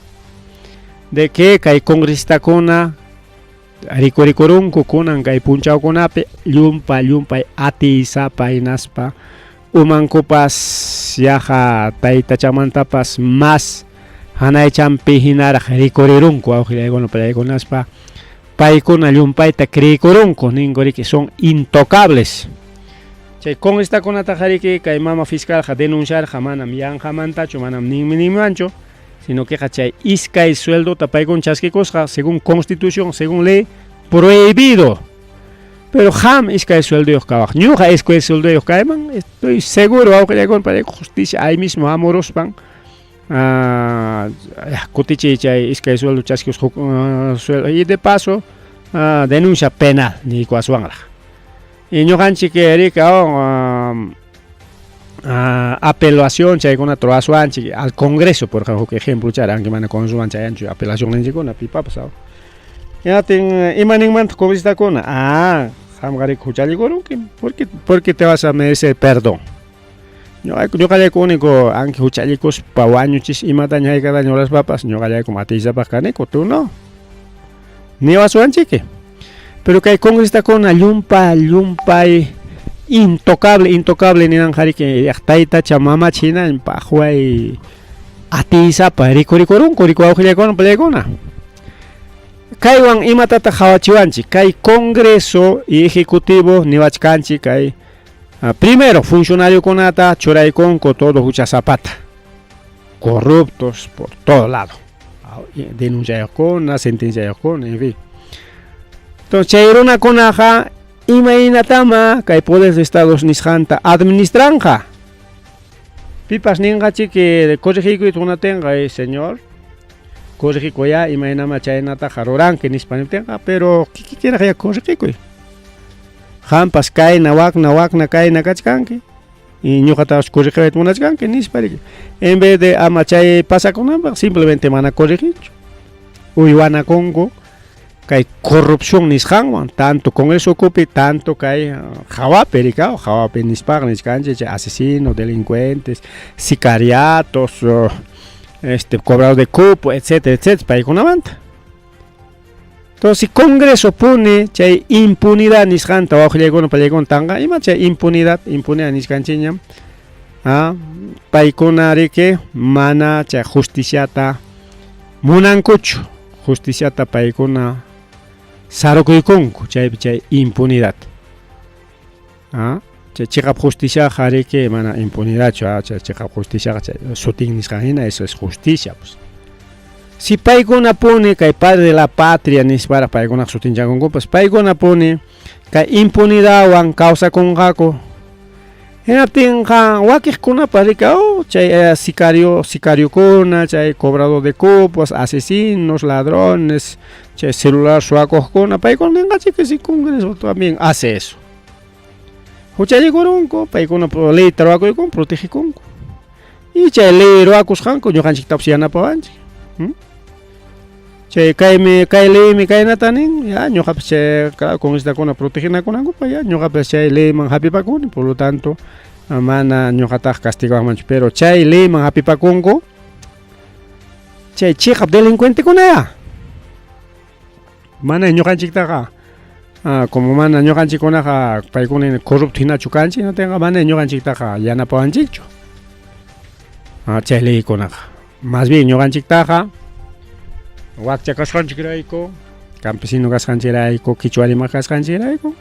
De que kay congresistakuna rikurikurunku kunan kay punchawkunapi llumpay atiysapa hinaspa umankupas yaqa taytachamantapas mas hanaychampi hinaraq rikurirunku wawqillaykuna palaykunaspa paykuna llumpayta creekurunku ninku riki son intocables. Chay congresistakunataqa kay mama fiscalqa denunciarqa manam yanqamantachu, manam ninmi ninmanchu, sino queqa chay iskay sueldota paykuna chaskikusqa según constitución, según ley, prohibido. Pero qam iskay sueldoyuq kawaq, ñuqa iskay sueldoyuq kayman, estoy seguro wawqillaykuna payku justicia ahí mismo hamuruspan kutichiy chay iskay sueldo chaskikusqa huk sueldo y de paso denuncia penal niyku aswanraq. Y ñuqanchik rika apelación chaykunata ruwaswanchik al Congreso, por huk ejemplo chara, aunque mana Congresoman chayanchu apelación ninchikkuna pipapas. Hinaptin ima ninmantaq congresistakuna? Ah, qamqa riki huchallikurunki, ¿por qué te vas a merecer perdón? Ñuqallayku único anki huchallikuspa wañuchis imataña haykataña ruraspapas ñuqallaykum atiysapaq kaniku, tú no. Niwaswanchiki. Pero kay congresistakuna llumpa llumpay intocable, intocable ninanqa riki taytacha mamacha hina paqway atiysapa rikurikurunku riku wawqillaykuna pallaykuna. Kaywan imatataq qawachiwanchik? Kay Congreso y Ejecutivo niwachkanchik kay primero funcionariokunata churaykunku todo huchasapata, corruptos por todo lado, denunciayuqkuna, sentenciayuqkuna, en fin. Entonces chay runakunaqa imaynatama kay poder de Estados nisqanta administranqa. Pipas ninqachiki corregikuyta munatinqa, señor, corregikuya imaynama chaynataqa ruranki nispa niptinqa, pero kikikiraq ya corregikuy. Qampas kayna wakna wakna kayna kachkanki y ñuqatapas corregiwayta munachkanki nispa riki. En vez de ama chay pasakunanpaq simplemente mana correginchu. Uywanakunku kay corrupción nisqanwan, tanto Congreso ukupi, tanto kay hawapi rikaw, hawapi nispaqa nichkanchik chay asesinos, delincuentes, sicariatos, cobrador de cupo, etcétera, etcétera, paykunamanta. Entonces, si Congreso pone chay impunidad nisqanta wawqillaykuna pallaykuna tanqa, ima chay impunidad, impunidad nichkanchikñam, paykuna riki mana chay justiciata munankuchu, justiciata paykuna sarukuykunku chaypi chay impunidad. Chay chiqap justiciaqa riki mana impunidadchu, chay chiqap justiciaqa chay sutin nisqan hina, eso es justicia, pues. Si paykuna puni kay padre de la patria nisparaq paykunaqa sutinchakunkupas, paykuna puni kay impunidadwan kawsakunqaku. Hinaptinqa wakiqkunapas riki chay sicario, sicariokuna, chay cobrador de cupos, asesinos, ladrones, chay celular suwakuqkuna, paykuna ninqachik si Congreso también hace eso. Huchallikurunku, paykuna leyta ruwakuykunku, protegikunku. Y chay ley ruwakusqanku ñuqanchiktapas yanapawanchik. Chay kaymi kay leymi kaynata nin, ya ñuqapas chay congresistakuna proteginakunankupaq ya ñuqapas chay leyman hapipakuni, por lo tanto mana ñuqataqa castigawanmanchu, pero chay leyman hapipakunku chay chiqap delincuentekuna ya. Mana ñuqanchiktaqa como mana ñuqanchikkunaqa paykuna corrupto hinachu kanchik, hinaptinqa mana ñuqanchiktaqa yanapawanchikchu. Chay leykunaqa. Más bien ñuqanchiktaqa wakcha kasqanchikrayku, campesino kasqanchikrayku, quichua rimaq kasqanchikrayku,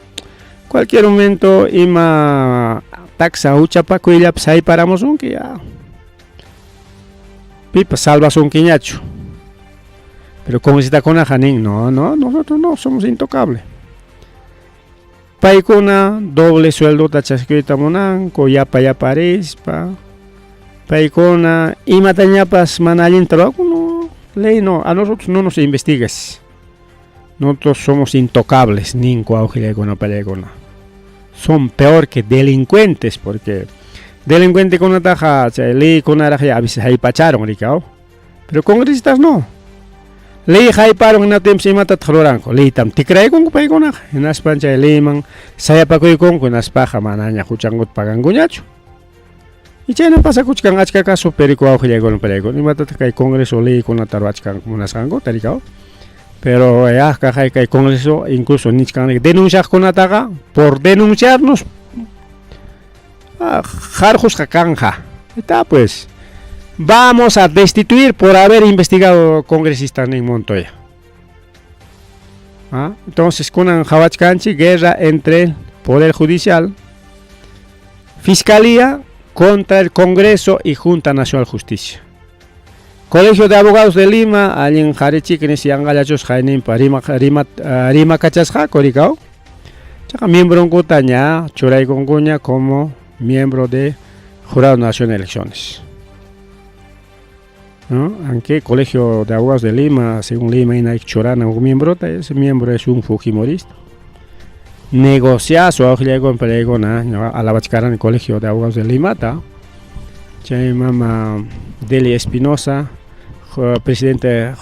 cualquier momento ima taksa huchapakuyllapas hayparamusunki ya. Pipas salvasunkiñachu. Pero congresitakunaqa nin, no, no, nosotros no, somos intocables. Paykuna doble sueldota chaskiyta munanku, yapa yapa rispa. Paykuna imatañapas mana allinta ruwaku, no, ley no, a nosotros no nos investigues. Nosotros somos intocables, ninku wawqillaykuna pallaykuna. Son peor que delincuentes, porque delincuentekunataqa chay leykunaraq ya a veces haypacharon rikaw. Pero congresistas no. Ley hayparun hinaptinpas imatataq ruranku? Leytam tikraykunku paykunaqa. Hinaspan chay leyman sayapakuykunku, hinaspaqa manaña huchankuta pagankuñachu. Y chayna pasakuchkan achka caso perico wawqillaykuna pallaykuna. Imatataq kay Congreso leykunata ruwachkanku munasqankuta rikaw. Pero ya kaqay kay Congreso incluso nichkan denunciaqkunataqa por denunciarnos qarqusqa kanja. Está pues. Vamos a destituir por haber investigado congresistas nin Montoya. Entonces, kunan qawachkanchik guerra entre el Poder Judicial. Fiscalía contra el Congreso y Junta Nacional Justicia. Colegio de Abogados de Lima, allin qharichik nis yanqallachus hayninpa rima rima rimakachasqaku rikaw. Chaqa miembronkuta ña churaykunkuña como miembro de Jurado Nacional de Elecciones. ¿No? Aunque Colegio de Abogados de Lima, según Lima, hay churana un miembro, ese miembro es un fujimorista. Negociazo na alabachkaran el Colegio de Abogados de Lima ta. Chay mama Delia Espinosa, presidente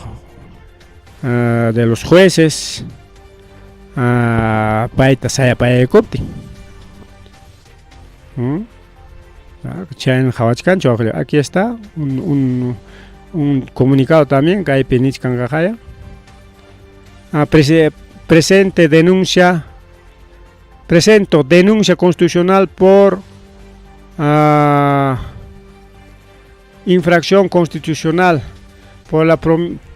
de los jueces, payta sayapayaykuptin. Chayna qhawachkanchu aquí está un comunicado también kaypi nichkan qaqaya. Presente denuncia, presento denuncia constitucional por infracción constitucional por la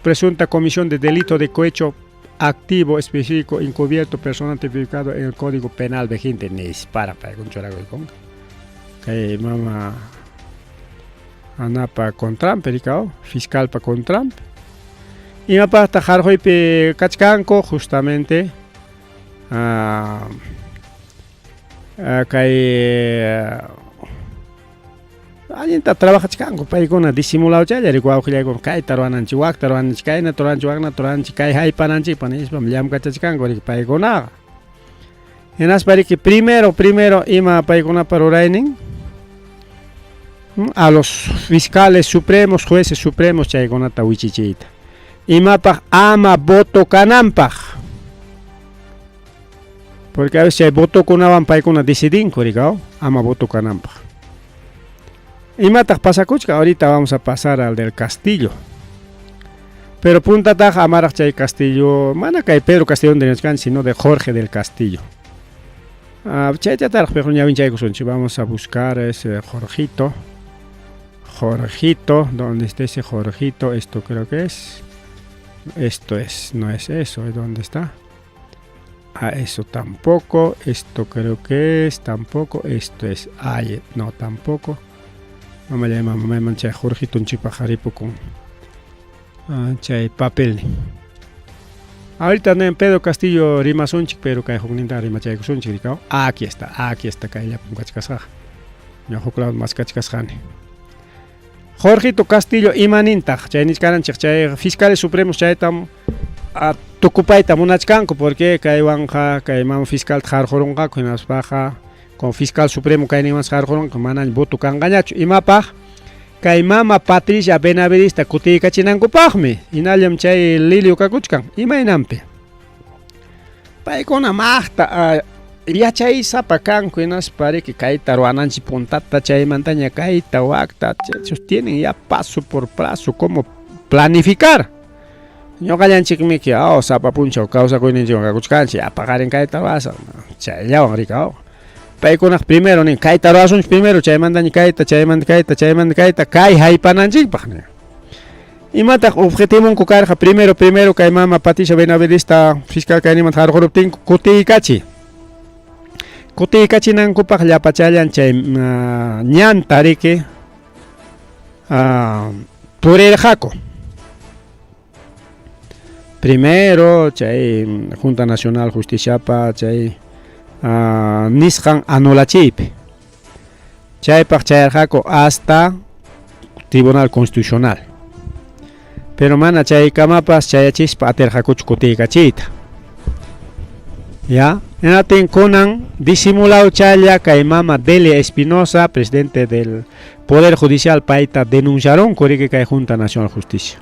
presunta comisión de delito de cohecho activo específico encubierto personal tipificado en el Código Penal vigente. Nispara paykun kay mama anapa contranpi rikaw, fiscalpa contranpi. Imapaqtaq qarquypi kachkanku? Justamente kay allinta trabajachkanku paykuna disimulawchalla riki wawqillaykuna kayta ruwananchik, wakta ruwananchik, kaynata ruwananchik, waknata ruwananchik, kay haypananchikpaq nispam llamkachachkanku riki paykunaqa. Hinaspa riki primero, primero ima paykunapa ruraynin a los fiscales supremos, jueces supremos chaykunata wichichiyta. Imapaq? Ama voto kananpaq. Porque a veces chay votokunawan paykuna decidinku rikaw, ama voto kananpaq. Imataq pasakuchka? Ahorita vamos a pasar al del Castillo. Pero puntataq amaraq chay Castillo, mana kay Pedro Castillo de sino de Jorge del Castillo. Chaytataraq pero ñawinchaykusunchik. Vamos a buscar ese Jorgito. Jorgito, ¿dónde está ese Jorgito? Esto creo que es. Esto es, no es eso, ¿dónde está? Ah, eso tampoco, esto creo que es, tampoco, esto es, ay, no, tampoco. Mama llama, mamá chay Jorgito unchikpaq chay papel. Ahorita en Pedro Castillo rimasunchik, pero kay hukninta rimachaykusunchik rikaw. Aquí está kayllapim kachkasqa. Ña huk lado maskachkasqani. Jorgito Castillo imanintaq chay nichkananchik chay fiscales supremos chaytam tukupayta munachkanku porque kaywanqa kay mama fiscalta qarqurunqaku hinaspaqa con fiscal supremo kayninwan qarqurunqa manaña voto kanqañachu. Imapaq? Kay mama Patricia Benavidesta kutiykachinankupaqmi. Hinallam chay lilio kakuchkan. Imaynanpi? Paykuna maqta yachaysapa kanku hinaspa riki kayta ruwananchik puntata chaymantaña kayta wakta, ellos tienen ya paso por paso cómo planificar. Ñuqallanchikmiki sapa punchaw kawsakuyninchikwan kakuchkanchik apaqarin kayta ruwasaq chayllawan rikaw. Paykunaq primero nin kayta ruwasunchik primero chaymantaña kayta, chaymanta kayta, chaymanta kayta, kay haypananchikpaq nin. Imataq objetivonku karqa? Primero, primero kay mama Patricia Benavidesta fiscal kaynimanta qarquruptinku kutiykachiy. Kutiykachinankupaq llapachallan chay ñanta riki purirqaku. Primero chay Junta Nacional Justiciapa chay nisqan anulachiypi. Chaypaq chayarqaku hasta Tribunal Constitucional. Pero mana chaykamapas chayachispa atirqakuchu kutiykachiyta. Ya, hinaptin kunan disimulawchalla kay mama Delia Espinosa, presidente del Poder Judicial, payta denunciaronku riki kay Junta Nacional Justicia.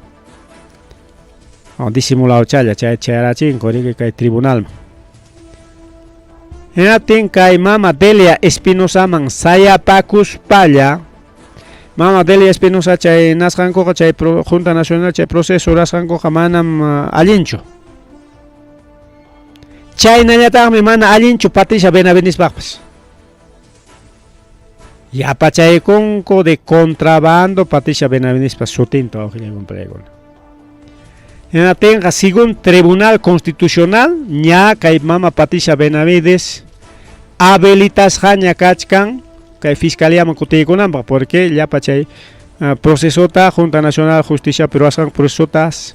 Disimulawchalla chay chayarachinku riki kay tribunalman. Hinaptin kay mama Delia Espinosaman sayapakuspalla, mama Delia Espinosa chay nasqankuqa chay Junta Nacional chay proceso rurasqankuqa manam allinchu. Chaynallataqmi mana allinchu Patricia Benavidespaqpas. Yapachaykunku de contrabando Patricia Benavidespa sutinta wawqillaykunapaykuna. Hinaptinqa según Tribunal Constitucional ña kay mama Patricia Benavides habilitasqaña kachkan. kay fiscaliaman kutiykunanpaq porque llapa chay procesota Junta Nacional Justicia ruwasqan procesotas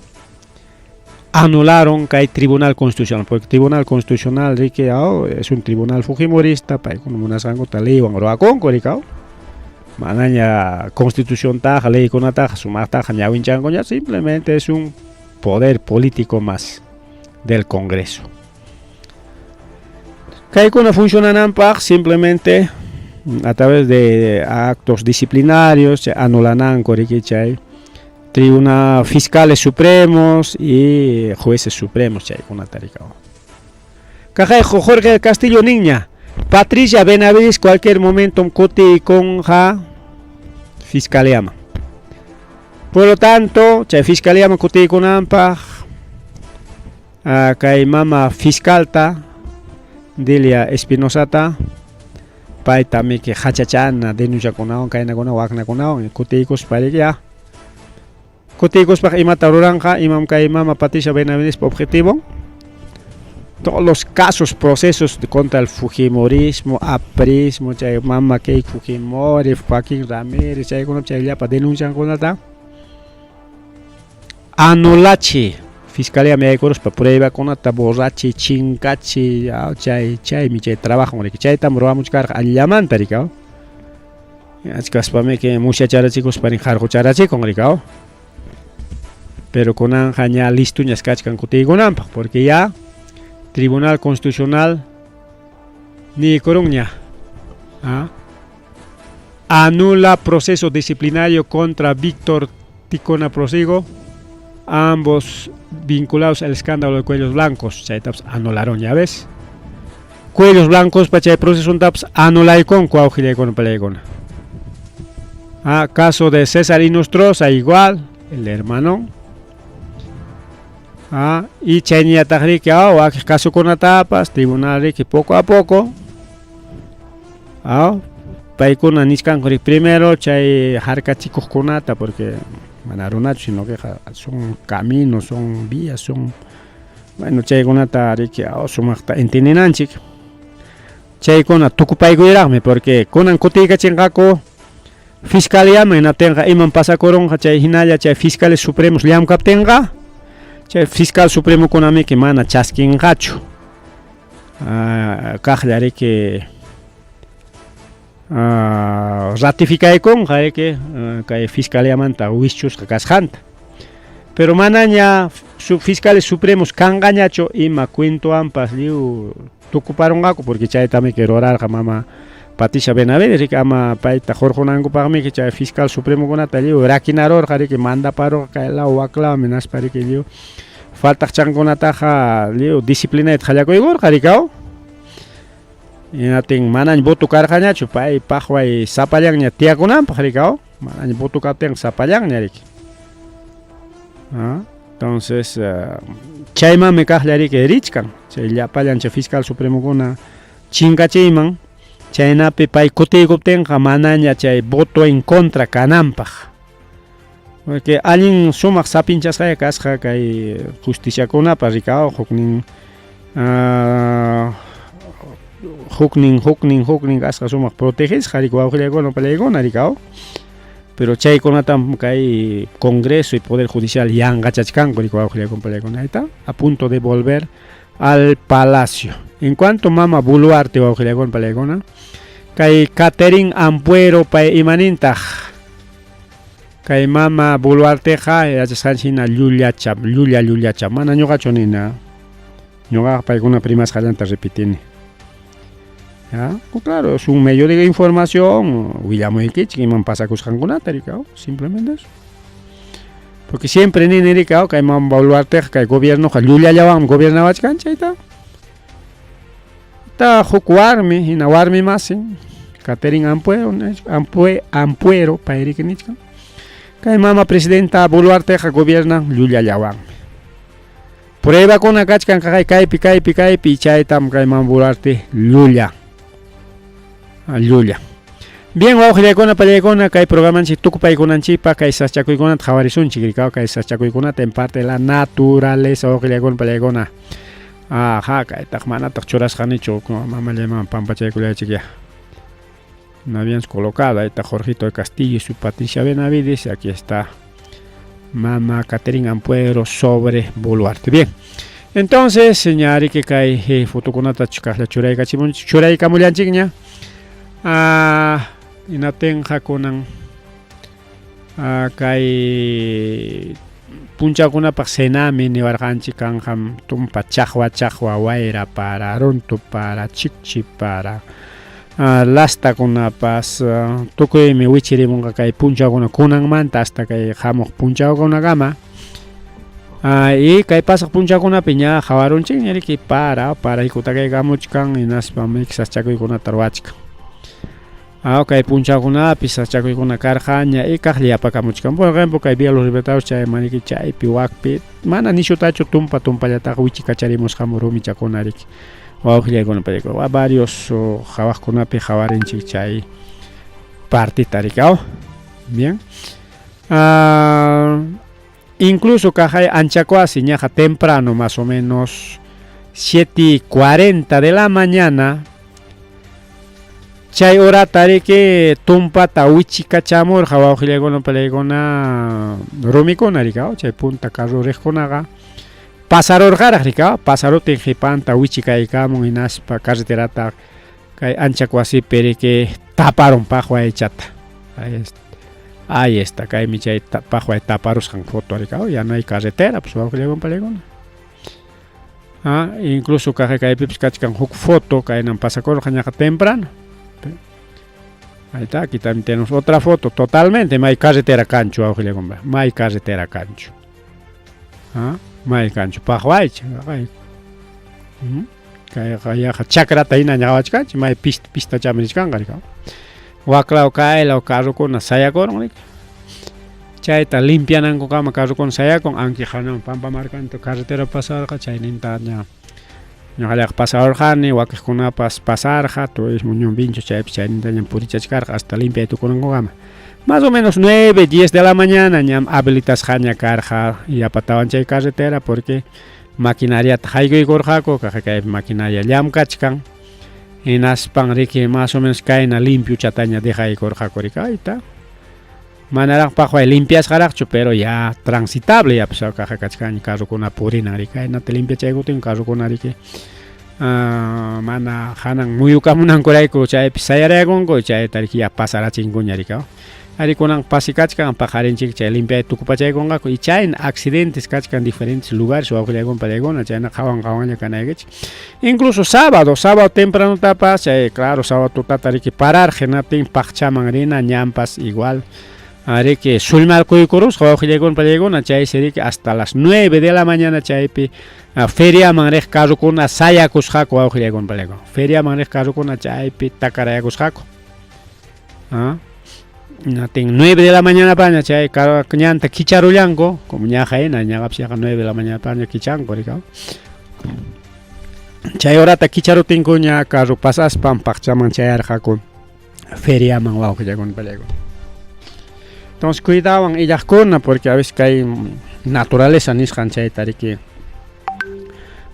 anularon kay Tribunal Constitucional, porque Tribunal Constitucional riki es un tribunal fujimorista, paykuna munasqankuta leywan ruwakunku rikaw. Manaña constituciontaqa leykunataqa sumaqtaqa ñawinchankuña, simplemente es un poder político más del Congreso. Kaykuna funcionananpaq simplemente a través de actos disciplinarios anulananku riki chay tribunal fiscales supremos y jueces supremos chaykunata rikaw. Kaqay Jorge Castillo niña, Patricia Benavides cualquier momento kutiykunqa fiscaliaman. Por lo tanto, chay fiscaliaman kutiykunanpaq kay mama fiscalta Delia Espinosata payta miki hachachana denunciakunawan kaynakunawan waknakunawan kutiykuspa riki ya. Kutiykuspaq imata ruranqa, imam kay mama Patricia Benavides objetivo. Todos los casos, procesos contra el fujimorismo, aprismo, chay mama Keiko Fujimori, Joaquín Ramírez, chaykuna chay llapa denunciankunata anulachi fiscalía yaykuruspa pruebakunata borrachi, chinkachi, chay chaymi chay trabajo riki chaytam ruwamuchkarqa allinllamanta riki. Achkaspamiki musyacharachikuspa rin harqucharachikun riki. Pero kunanqa ña listuñas kachkan kutiykunanpaq porque ya Tribunal Constitucional niykurunña anula proceso disciplinario contra Víctor Ticona Prosigo, ambos vinculados al escándalo de Cuellos Blancos. Chaytapas anularon, ya ves. Cuellos Blancos pa chay proceso anulaykunku wawqillaykuna palaykuna. Caso de César Inostroza, igual, el hermano. Y chayñataq riki wakiq casokunatapas tribunal riki poco a poco paykuna nichkanku riki primero chay harkachikuqkunata porque mana runachu sino que son caminos, son vías, son bueno chaykunata riki sumaqta entiendenanchik. Chaykuna tukupaykuyraqmi porque kunan kutiykachinqaku fiscaliaman hinaptinqa imam pasakurunqa chay hinalla chay fiscales supremos llamkaptinqa chay fiscal supremokunamiki mana chaskinqachu. Kaqlla riki ratificaykunqa riki kay fiscaliamanta wischusqa kasqanta. Pero manaña fiscales supremos kanqañachu ima cuentowanpas lliw tukuparunqaku porque chaytamiki rurarqa mama Patricia Benavides riki ama payta hurqunankupaqmiki chay fiscal supremokunata lliw rakinarurqa riki mandaparurqa kay law wak lawmi hinaspa riki lliw faltaqchankunataqa lliw disciplinayta qallakuykurqa riki. Hinaptin manaña voto karqañachu pay paqway sapallanña tiyakunanpaq riki, manaña voto kaptinqa sapallanña riki. Entonces chaymanmi kaqlla riki richkan chay llapallan chay fiscal supremokuna chinkachiyman chaynapi pay kutiykuptinqa manaña chay voto en contra kananpaq. Porque allin sumaq sapinchasqaya kasqa kay justiciakunapa rikaw huknin huknin huknin huknin kasqa sumaq protegesqa riki wawqillaykuna palaykuna rikaw. Pero chaykunatam kay Congreso y Poder Judicial yanqachachkanku riki wawqillaykuna palaykuna ahí está a punto de volver al palacio. En cuanto mama Boluarte wawqillaykuna palaykuna kay Catherine Ampuero pay imanintaq kay mama Boluarteqa yachasqanchik hina llullacha llulla llullacha mana ñuqachu nina ñuqaqa paykuna rimasqallanta repetini. ¿Ya? Claro, es un medio de información, willamuykichik imam pasakusqankunata rikaw, simplemente eso. Porque siempre nini rikaw kay mama Boluarteqa kay gobiernoqa llullallawanmi gobiernawachkan chayta. Ta huk warmi hina warmi masin Catherine Ampuero Ampuero pay riki nichkan. Kay mama presidenta Boluarteqa gobiernan llullallawanmi. Pruebakuna kachkan kay kaypi kaypi kaypi chaytam kay mama Boluarte llulla. Llulla. Bien, wawqillaykuna pallaykuna kay programanchik tukupaykunanchikpaq kay sasachakuykunata qhawarisunchik rikaw kay sasachakuykunata en parte la naturaleza wawqillaykuna pallaykuna. Ajá, kaytaq manataq churasqanichu mamallayman pampachaykullaychik ya. No habían colocado. Ahí está Jorgito de Castillo y su Patricia Benavides. Y aquí está Mama Caterina Ampuero sobre Boluarte. Bien. Entonces, señor, que kay fotokunata chukaqlla churaykachimunchik, churaykamullanchikña. Ah, hinaptinqa kunan kay punchawkunapaq cenami niwarqanchik kanqam tumpa chaqwa chaqwa wayra para runtu para chikchi para lastakunapas tukuymi wichirimunqa kay punchawkuna kunanmanta hasta kay hamuq punchawkunakama. Y kay pasaq punchawkunapi ña qawarunchikña riki para paraykutakaykamuchkan hinaspa sasachakuykunata ruwachkan. Kay punchawkunapi sasachakuykuna karqaña y kaqlla yapakamuchkan. Por ejemplo, kay Vía Los Libertadores chayman riki chaypi wakpi mana nishutachu tumpa tumpallataqa wichikacharimusqamu rumichakuna riki. Wawqillaykuna paykuna varios qhawaqkunapi qhawarinchik chay partita riki. Bien. Incluso kaqay Anchacoasi ñaqa temprano, más o menos 7:40 de la mañana, chay horata riki tumpata wichikachamurqa wawqillaykuna palaykuna rumikuna riki, chay punta carro riqkunaqa pasarurqaraq riki, pasarutin qhipanta wichikaykamun hinaspa carreterata kay Anchacoasipi riki taparun paqwaychata. Ahí está, kaymi chay paqway taparusqan foto riki, ya no hay carretera, pues wawqillaykuna palaykuna. Incluso kaqay kaypipas kachkan huk foto kaynan pasakurqa ñaqa temprano. Ahí está, aquí también tenemos otra foto, totalmente, may carretera kanchu, wawqillaykuna, may carretera kanchu. May kanchu, paqwaycha, kayqa yaqa chakrata hina ñaqawachkanchik, may pista pistachami richkanqa riki. Waklaw kaylaw carrokuna sayakurun riki. Chayta limpianankukama carrokuna sayakun, anki hanan Pampamarkanta carretera pasarqa, chayninta ña ñuqallaqa pasarurqani, wakiqkunapas pasarqa, turismo ñumbincho chaypi chaynintaña purichachkarqa hasta limpiay tukunankukama. Más o menos 9, 10 de la mañana ñam habilitasqaña karqa yapatawan chay carretera porque maquinariata haykuykurqaku, kaqay kaypi maquinaria llamkachkan. Hinaspan riki más o menos kayna limpiuchataña dejaykurqaku riki, ahí está. Manaraq paqway limpiasqaraqchu, pero ya transitable ya pues kaqa kachkanña carrokuna purinan riki, kaynata limpiachaykutin carrokuna riki mana hanan muyukamunankurayku chaypi sayarayakunku, chayta riki ya pasarachinkuña riki. Ari kunan pasikachkan paqarinchik chay limpiay tukupachaykunqaku y chayna accidentes kachkan diferentes lugares wawqillaykuna palaykuna chayna qhawan qhawanlla kanaykichik. Incluso sábado, sábado tempranotapas chay claro sábado tutata riki pararqa hinaptin paqchaman rina ñanpas igual riki sullmarkuykurusqa wawqillaykuna palaykuna chaysi riki hasta las 9 de la mañana chaypi feriaman riq carrokuna sayakusqaku wawqillaykuna palaykuna. Feriaman riq carrokuna chaypi takarayakusqaku. Natin 9 de la mañana paña chay ñanta kicharullanku, como ñaqa hina ñaqapas yaqa 9 de la mañana paña kichanku riki. Chay horata kicharutinkuña carro pasaspan paqchaman chayarqaku feriaman wawqillaykuna palaykuna. Entonces cuidawan illaqkuna porque a veces kay naturaleza nisqan chayta riki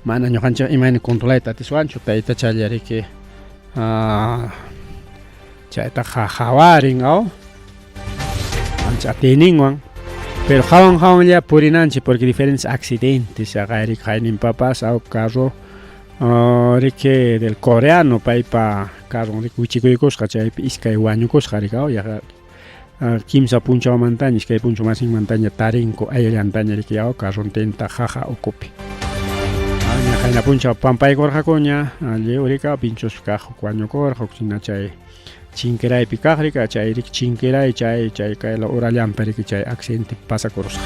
mana ñuqanchik imayna controlayta atiswanchu taytachalla riki chaytaqa hawarin ancha atiyninwan, pero hawan hawanlla purinanchik porque diferentes accidentes riki hayninpapas carro riki del coreano paypa carron riki wichikuykusqa chaypi iskay wañukusqa riki yaqa kimsa punchawmantaña iskay punchaw masinmantaña tarinku ayllantaña riki carrontinta haha ukupi. Ña qayna punchaw pampaykurqakuña lliw riki pinchuspi kaq huk wañukurqa huk hina chay Chinquiraypi kaq riki chay riki Chinquiray chay chay kayla urallanpi riki chay accidente pasakurusqa.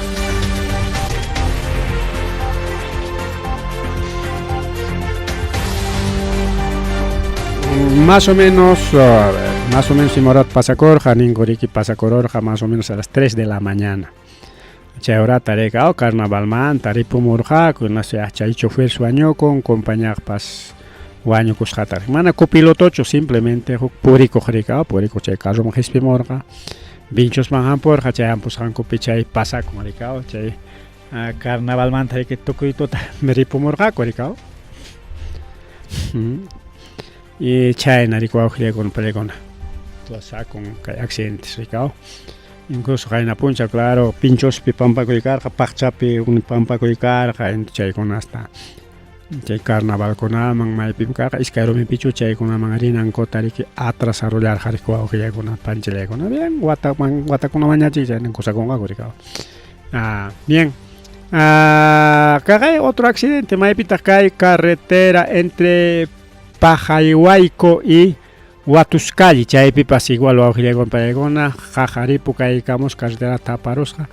Más o menos, a ver, más o menos ima horata pasakurqa, ninku riki pasakururqa más o menos a las 3 de la mañana. Chay horata riki carnavalmanta ripumurqaku, hinaspa chay chofer wañukun, compañaqpas wañukusqata. Mana copilotochu, simplemente huk purikuq riki, purikuq chay carroman qispimurqa, Vinchosman hampurqa, chay hampusqankupi chay pasakun riki, chay carnavalmanta riki tukuy tuta ripumurqaku riki. Y chayna riki wawqillaykuna palaykuna. Pasakun kay accidentes rikaw. Incluso qayna punchaw, claro, Pinchospi pampakuy karqa, Paqchapi pampakuy karqa, chaykunasta chay carnavalkunaman maypim karqa iskay rumipichu chaykunaman rinankuta riki atrasarullarqa riki wawqillaykuna panchillaykuna bien wataman watakunamanñachik chayna kusakunqaku rikaw. Ah, bien. Ah, kaqay otro accidente maypitaq kay carretera entre Pajayhuayco y Huatuscalli chaypipas igual wawqillaykuna paykuna qaqa ripu kaykamus carretera taparusqa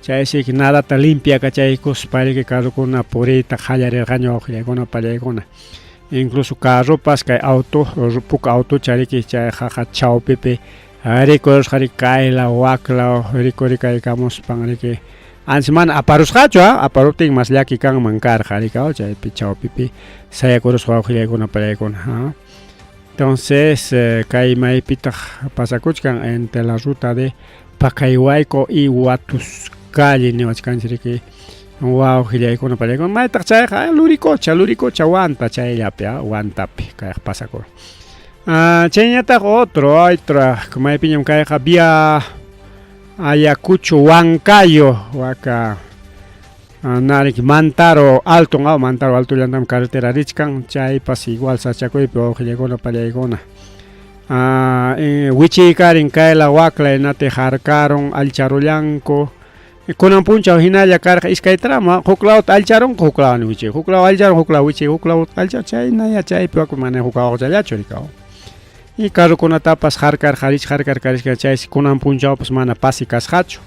chaysi nadata limpiakachaykuspa riki carrokuna puriyta qallarirqaña wawqillaykuna pallaykuna incluso carropas kay auto puka autocha riki chay qaqa chawpipi rikurusqa riki kaylaw waklaw rikurikaykamuspan riki ancha mana aparusqachu a aparuptin mas llaki kanman karqa riki chaypi chawpipi sayakurusqa wawqillaykuna pallaykuna. Entonces, kay maypitaq pasakuchkan entre la ruta de Pacayhuayco y Huatuscalli niwachkanchik riki wawqillaykuna pallaykuna maytaq chayqa Luricocha, Luricocha Huanta chayllapi Huantapi kayqa pasakurun. Ah, chayñataq otro, otro maypiñam kayqa vía Ayacucho Huancayo waka Narik Mantaro Alto aw Mantaro Altollantam carretera richkan chaypas igual sachakuypi wawqillaykuna pallaykuna wichiykarin kayla wakla hinati harkarun allcharullanku kunan punchaw hinalla karqa iskay tramo huk lawta allcharunku huk lawni wichay huk law allcharun huk law wichay huk law allchar chaynaya chaypi mana huk wawqichallachu rikaw y carrokunatapas harkarqarich harkarqarichkan chaysi kunan punchawpas mana pasi kasqachu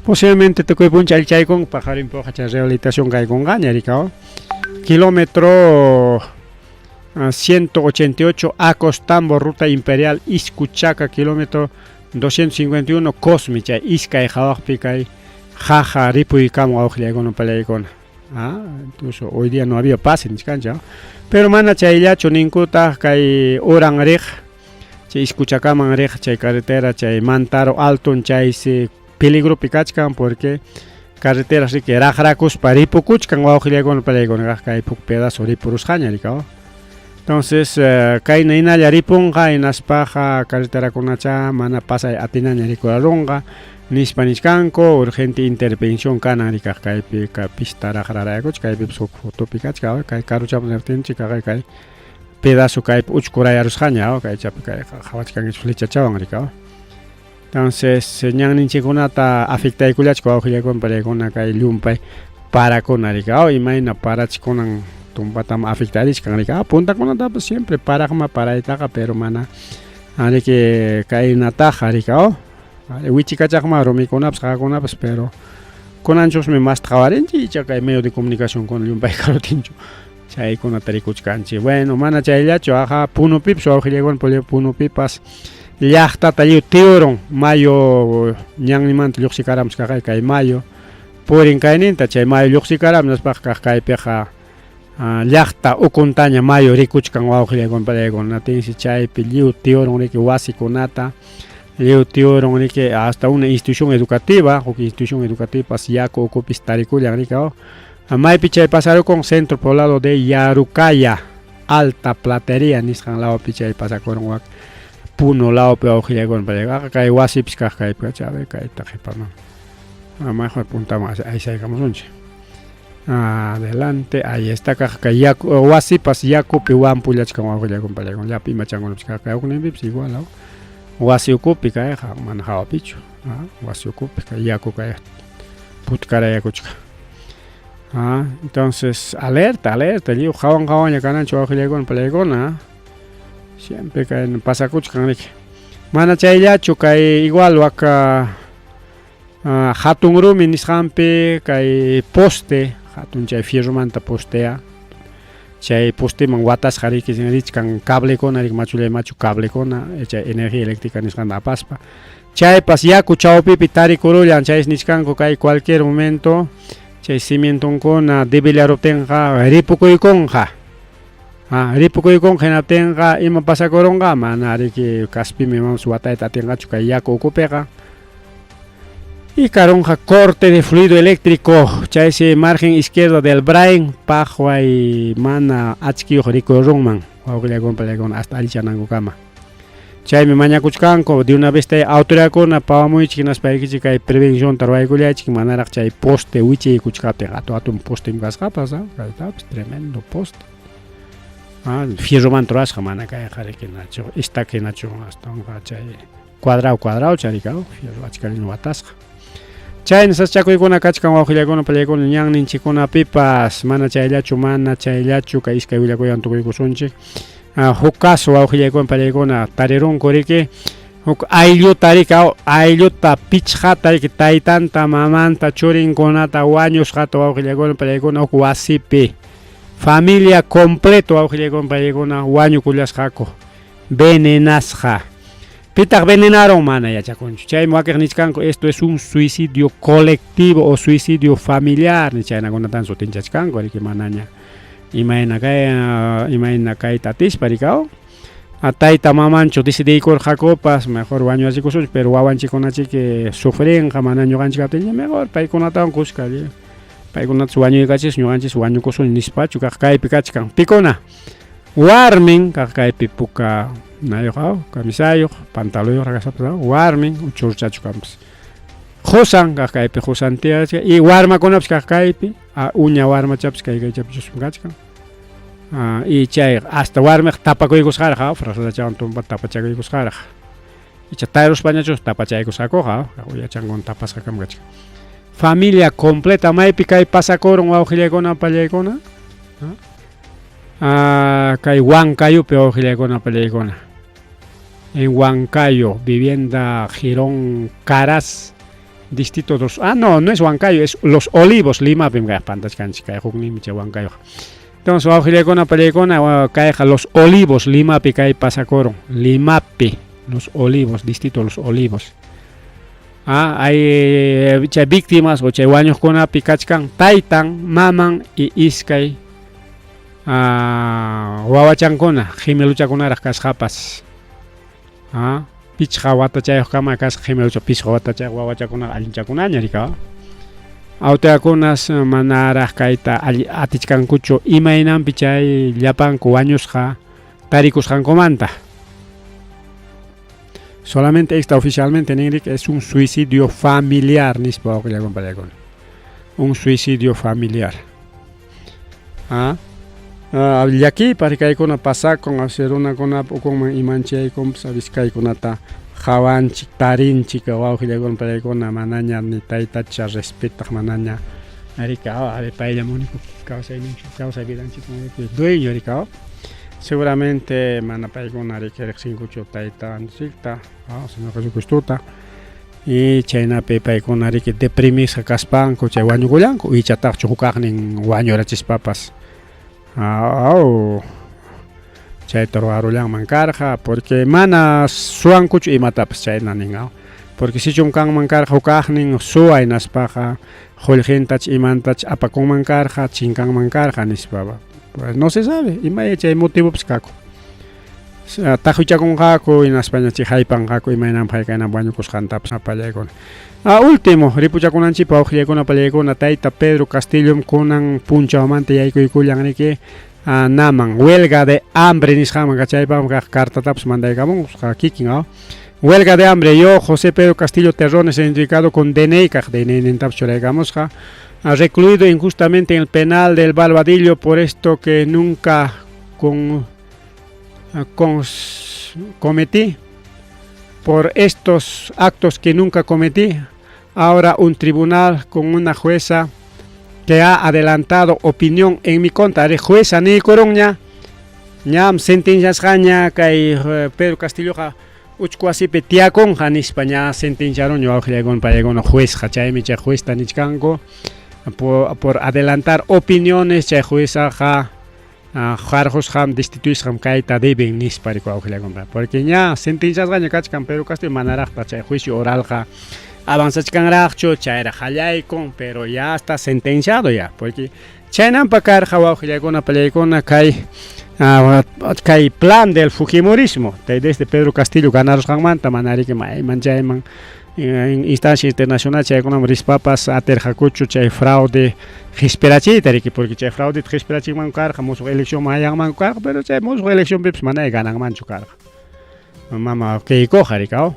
posiblemente tukuy punchaw allchaykunqa paqarinpuqa chay rehabilitación kaykunqaña rikaw kilómetro 188 Acostambo ruta imperial Iscuchaca kilómetro 251 Cosme chay iskay qhawaqpi kay qaqa ripuykamun wawqillaykuna pallaykuna. Ah, incluso hoy día no había pase nichkanchik, pero mana chayllachu ninkutaq kay uran riq chay Iscuchakaman riq chay carretera chay Mantaro Alton chaysi peligropi kachkan porque carreteras riki raqrakuspa ripukuchkan wawqillaykuna pallaykuna kaq kay huk pedazo ripurusqaña rikaw. Entonces kayna hinalla ripunqa hinaspaqa carreterakunacha mana pasay atinaña rikurarunqa nispa nichkanku urgente intervención kanan rikaq kaypi pista raqrarayakuch kaypipas huk fotopi kachka kay karuchapas niptinchik kay kay pedazo kaypi uchkurayarusqaña kaychapi kay qhawachkankichik flechachawan rikaw. Entonces ñanninchikkunata afectaykullachka wawqillaykuna pallaykuna kay llumpay parakuna rikaw imayna parachikunan tumpatam afectarichkan rikaw puntakunatapas siempre paraqma paraytaqa pero mana riki kaynataqa rikaw wichikachaqma rumikunapas qaqakunapas pero kunanchusmi masta qawarinchik icha kay medio de comunicacionkuna llumpay karutinchu chaykunata rikuchkanchik. Bueno, mana chayllachu aja Punopipas wawqillaykuna Punopipas llaqtata lliw tiurun mayo ñanninmanta lluqsikaramus kaqay kay mayo purin kayninta chay mayo lluqsikaramus nispaqa kaq kaypiqa llaqta ukuntaña mayo rikuchkan wawqillaykuna pallaykuna natinsi chaypi lliw tiurun riki wasikunata lliw tiurun riki hasta una institución educativa huk institución educativapas yaku ukupis tarikullan riki maypi chay pasarukun centro poblado de Yarucaya Alta Platería nisqan lawpi chay pasakurun wak Puno lawpi wawqillaykuna pallaykuna kay wasipis kaq kaypi a ver kayta qhipaman mejor puntaman aysaykamusunchik adelante ahí está kaq kay yaku wasipas yakupi wampullachkan wawqillaykuna pallaykuna llapa imachankunapas kaq kay hukninpipas igual wasi ukupi kayqa mana hawapichu wasi ukupi kay yaku kay putkarayakuchkan. Ah, entonces alerta, alerta, lliw qawan qawanlla kananchik wawqillaykuna pallaykuna siempre kay pasakuchkan riki mana chayllachu kay igual waka hatun rumi nisqanpi kay poste hatun chay fierromanta postea chay posteman watasqa riki richkan cablekuna riki machullay machu cablekuna chay energía eléctrica nisqanta apaspa chaypas yaku chawpipi tarikurullan chaysi nichkanku kay cualquier momento chay cimientonkuna debilaruptinqa ripukuykunqa ripukuykunqa hinaptinqa ima pasakurunqa mana riki kaspimi imapas watayta atinqachu kay yaku ukupiqa y karunqa corte de fluido eléctrico chaysi margen izquierda del Brain paqway mana achkiyuq rikurunman wawqillaykuna pallaykuna hasta allichanankukama. Chaymi mañakuchkanku de una vez tay autoridadkuna pawamuychik hinaspaykichik kay prevencionta ruwaykullaychik manaraq chay poste wichiykuchkaptin hatun hatun postem kasqapas kaytapas tremendo poste. Ah, fierromanta ruwasqa mana kayqa riki nachu estaca hinachu aswanqa chay cuadrado cuadrado charikaw fierro achkallaña watasqa. Chayna sasachakuykuna kachkan wawqillaykuna pallaykuna ñanninchikkunapipas mana chayllachu mana chayllachu kay iskay willakuywan tukuykusunchik. Huk caso wawqillaykuna pallaykuna tarirunku riki huk aylluta riki aylluta pichqata riki taytanta mamanta churinkunata wañusqata wawqillaykuna pallaykuna huk wasipi familia completo wawqillaykuna pallaykuna wañukullasqaku venenasqa. Pitaq venenaron mana yachakunchu. Chaymi wakiq nichkanku esto es un suicidio colectivo o suicidio familiar ni chaynakunatan sutinchachkanku riki manaña imayna kay imayna kayta atispa rikaw. Tayta mamanchu decidiykurqakupas mejor wañurachikusunchik pero wawanchikkunachiki sufrinqa mana ñuqanchik kaptinchik mejor paykunatawan kuska paykunatas wañuykachis ñuqanchis wañukusun nispachu kaq kaypi kachkan. Pikuna? Warmin kaq kaypi puka nayuq aw camisayuq pantaluyuq rakasapas warmin churchachu kanpas. Qusan kaq kaypi qusan tiyachkan y warmakunapas kaq kaypi uña warmachapas kay kaychapi chusmi kachkan. Y chay hasta warmiq tapakuykusqaraq frazachawan tumpa tapachakuykusqaraq. Icha tayruspañachus tapachaykusqakuqa uyachankuna tapasqa kam kachkan. Familia completa maypi kay pasakurun wawqillaykuna pallaykuna. Kay Huancayupi wawqillaykuna pallaykuna. En Huancayo, vivienda Girón Caraz, distrito dos. Ah, no, no es Huancayo, es Los Olivos, Limapim kay pantachkanchik kay hukninmi chay Huancayoqa. Entonces wawqillaykuna pallaykuna kayqa Los Olivos, Limapi kay pasakurun. Limapi, Los Olivos, distrito Los Olivos. Hay chay víctimas o chay wañuqkunapi kachkan taytan, maman y iskay wawachankuna gemeluchakunaraq kasqapas. Pichqa watachayuqkama kasqa gemelucha pichqa watachayuq wawachakunaqa allinchakunaña rika. Autoridadkunas manaraq kayta atichkankuchu imaynanpi chay llapanku wañusqa tarikusqankumanta. Solamente extraoficialmente ninrik es un suicidio familiar nispa wawqillaykuna pallaykuna. Un suicidio familiar. Llakiypaq kaykuna pasakun a runakunapa ukunman imanchaykunpas a veces kaykunata qawanchik tarinchik wawqillaykuna pallaykuna manaña ni taytacha respetaq manaña rika payllam único kawsayninchik kawsay vidanchik dueño rika. Seguramente mana paykuna riki riqsinkuchu taytanchikta Señor Jesucristota y chaynapi paykuna riki deprimisqa kaspanku chay wañukullanku ichataqchu hukaqnin wañurachispapas chayta ruwarullanman karqa porque mana suwankuchu imatapas chayna nin porque sichum kanman karqa hukaqnin suwa hinaspaqa qullqintach imantach apakunman karqa chinkanman karqa nispa. Pues no se sabe ima chay motivopas kakun. Taqwichakunqaku hinaspaña chay haypanqaku imaynanpaq hayk'aynanpaq wañukusqantapas pallaykuna. Último ripuchakunanchikpaq wawqillaykuna pallaykuna tayta Pedro Castillom kunan punchawmanta yaykuykullan riki naman huelga de hambre nisqanman chaypaqmi kaq cartatapas mandaykamunqa kikin. Huelga de hambre, yo José Pedro Castillo Terrones, identificado con DNI, kaq DNI nintapas churaykamusqa, recluido injustamente en el penal del Barbadillo por esto que nunca cometí, por estos actos que nunca cometí. Ahora un tribunal con una jueza que ha adelantado opinión en mi contra. Jueza niykurunña, ñam sentenciasqaña kay Pedro Castilloqa uchku wasipi tiyakunqa nispa ña sentenciaruña wawqillaykuna pallaykuna juezqa chaymi chay juezta nichkanku por adelantar opiniones chay juezaqa qarqusqam destituisqam kayta deben nispa riku wawqillaykuna porque ña sentenciasqaña kachkan Pedro Castillo manaraqta chay juicio oralqa avanzachkanraqchu chayraq qallaykun pero ya está sentenciado ya porque chaynampa karqa wawqillaykuna pallaykuna kay kay plan del fujimorismo desde Pedro Castillo ganarusqanmanta mana riki mayman chayman instancia internacional chaykunaman rispapas atirqakuchu chay fraude qispirachiyta riki porque chay fraudeta qispirachinman karqa musuq eleccionman hayanmanku karqa pero chay musuq eleccionpipas mana gananmanchu karqa. Mama Keikoqa rikaw.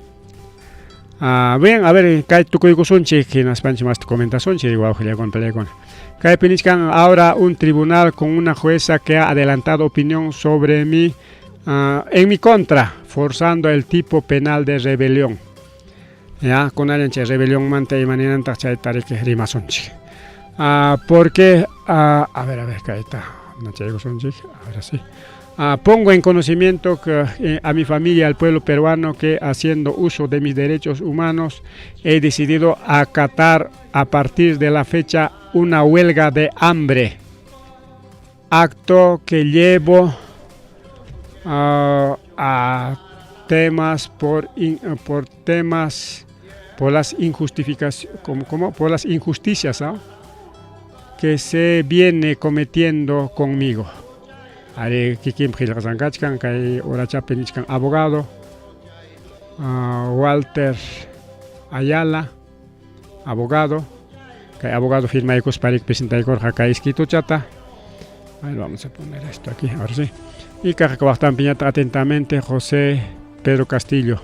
Ah, bien, a ver, kay tukuykusunchik hinaspanchik masta comentasunchik wawqillakuna palaykuna. Kaypi nichkan ahora un tribunal con una jueza que ha adelantado opinión sobre mí en mi contra, forzando el tipo penal de rebelión. Ya, kunallan chay rebelionmanta imaninantaq chayta riki rimasunchik. Porque, a ver, kayta nachaykusunchik, ahora sí. Pongo en conocimiento que, a mi familia, al pueblo peruano, que haciendo uso de mis derechos humanos he decidido acatar a partir de la fecha una huelga de hambre. Acto que llevo a temas por, in, por temas por las injustificaciones, como, por las injusticias, ¿no? que se viene cometiendo conmigo. Arí kikinpa qillqasqan kachkan kay urachapi nichkan abogado Walter Ayala, abogado. Kay abogado firmaykuspa riki presentaykurqa kay escrituchata. A ver, vamos a poner esto aquí, ahora sí. Y kaq waqtanpiñataq atentamente José Pedro Castillo,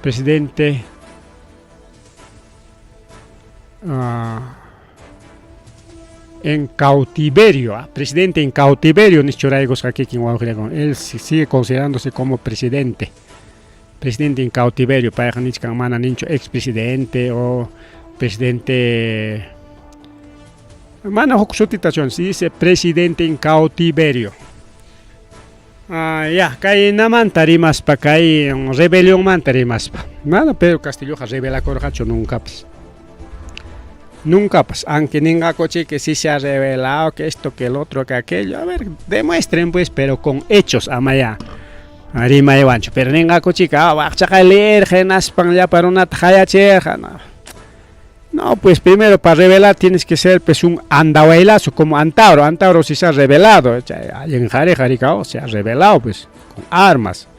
presidente en cautiverio, presidente en cautiverio nischuraykusqa kikin wawqillakuna. Él sigue considerándose como presidente. Presidente en cautiverio, payqa nichkan mana ninchu expresidente o presidente, mana huk sutita churan, se dice presidente en cautiverio. Ya, kaynamanta rimaspa, kay rebelionmanta rimaspa. Mana Pedro Castilloqa rebelakurqachu nuncapas. Nuncapas, aunque ninqakuchik que sí se ha revelado, que esto, que el otro, que aquello. A ver, demuestren pues, pero con hechos, amaya rimaywanchu. Pero ninqakuchik, waqchaqa leerqa hinaspan llapa runata qayachirqa. No. No, pues primero para revelar tienes que ser pues un andawailazo como Antauro. Antauro sí se ha revelado, allin qhariqa rikaw se ha revelado pues con armas.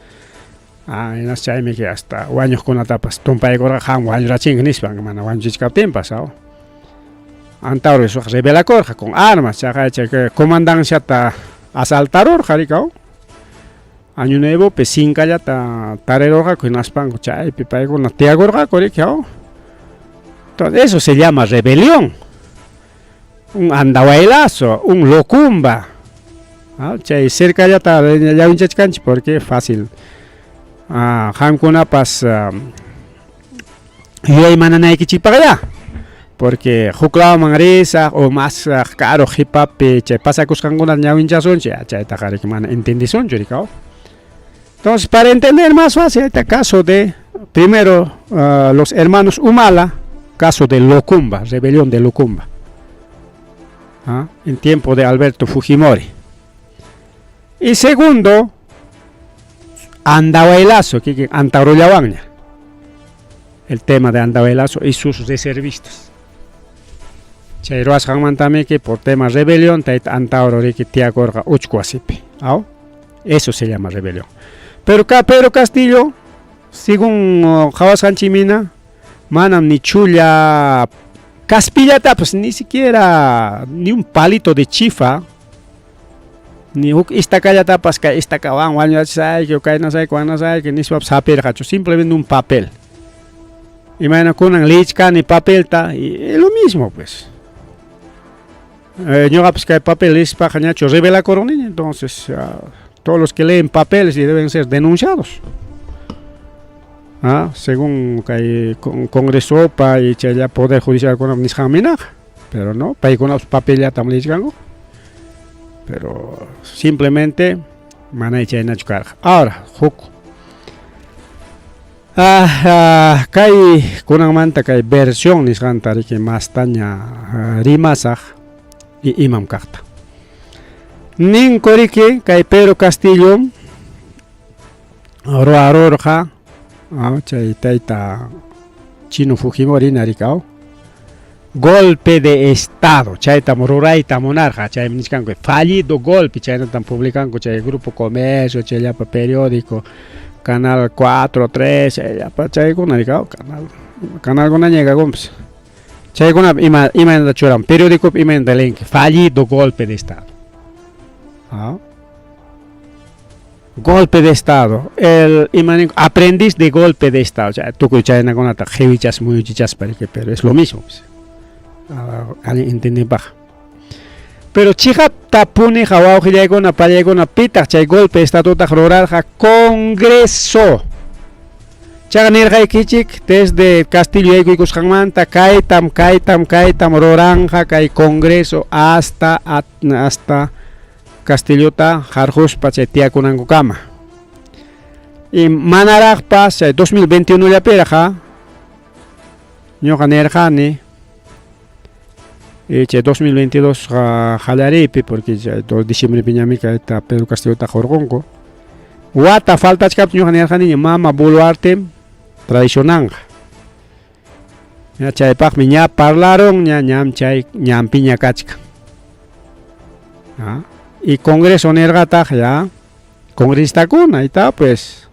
Hinas chaymi que hasta wañuqkunatapas tumpaykurqa qam wañurachinki nispan mana wañuchichkaptinpas, aw. Antauro rebelakurqa con armas, chaqay chay comandanciata asaltarurqa rikaw. Año Nuevopi sinkallata tarirurqaku hinaspanku chaypi paykuna tiyakurqaku riki, aw. Entonces eso se llama rebelión. Un andawailazo, un locumba. Chay cercallata llawinchachkanchik porque fácil. Qamkunapas yuyaymananaykichikpaqyá. Porque huk lawman risaq o más karu qhipapi chay pasakusqankunata ñawinchasunchik, chaytaqa riki mana entendisunchu rikaw. Entonces, para entender más fácil este caso de, primero, los hermanos Humala, caso de Locumba, rebelión de Locumba, en tiempo de Alberto Fujimori. Y segundo, Andahuaylazo, Antaurollawanña, el tema de Andahuaylazo y sus reservistas. Chay ruwasqanmantamiki por tema rebelión, tayta Antauro riki tiyakurqa uchku wasipi. Aw? Eso se llama rebelión. Pero Pedro Castillo, según qhawasqanchikmina, manam ni chulla kaspillatapas, ni siquiera ni un palito de chifa, ni huk istakallatapas kay istakawan wañurachisayki o kaynasayki wanasayki nispapas hapirqachu, simplemente un papel. Imayna kunan leyichkani papelta y es lo mismo pues. Ñuqapas kay papel leyispaqa ñachu rebelakuruniña, entonces todos los que leen papeles y deben ser denunciados. Según kay Congresopa y chaylla Poder Judicial kunap nisqanminaqa, pero no, paykunapas papellatam leyichkanku. Pero simplemente mana chaynachu karqa. Ahora, huk kay kunanmanta kay versión nisqanta riki mastaña rimasaq y imam kaqta. Ninku riki kay Pedro Castillo ruwarurqa chay tayta Chino Fujimori rikaw golpe de estado, chaytam rurayta munarqa, chaymi nichkanku fallido golpe, chaynatam publicanku chay Grupo Comercio, chay llapa periódico, Canal 4, 3, chay llapa chaykuna rikaw, canal canalkunaña kakunpas. Chaykuna ima imaynata churan, periódicopi imaynata leyenki, fallido golpe de estado. Golpe de Estado, el imaninku aprendiz de golpe de Estado, chay tukuy chaynakunata qhiwichas muyuchichaspa riki, pero es lo mismo pues. Allin entendinpaq. Pero chiqaptapuniqa wawqillaykuna pallaykuna pitaq chay golpe de Estadotaq rurarqa Congreso. Chaqa nirqaykichik desde Castillo yaykuykusqanmanta kaytam kaytam kaytam ruranqa kay Congreso hasta hasta Castillota qarquspa chay tiyakunankukama. Y manaraqpas chay 2021 llapiraq ñuqa nirqani y chay 2022 qallariypi porque chay diciembrepiñami kayta Pedro Castillota qurqunku. Wata faltachkaptin ñuqa nirqaniña mama Boluarte traicionanqa. Ña chaypaqmi ña parlaron ña ñam chay ñampiña kachkan. ¿Ah? Y Congreso nirqataq ya congresistakuna y pues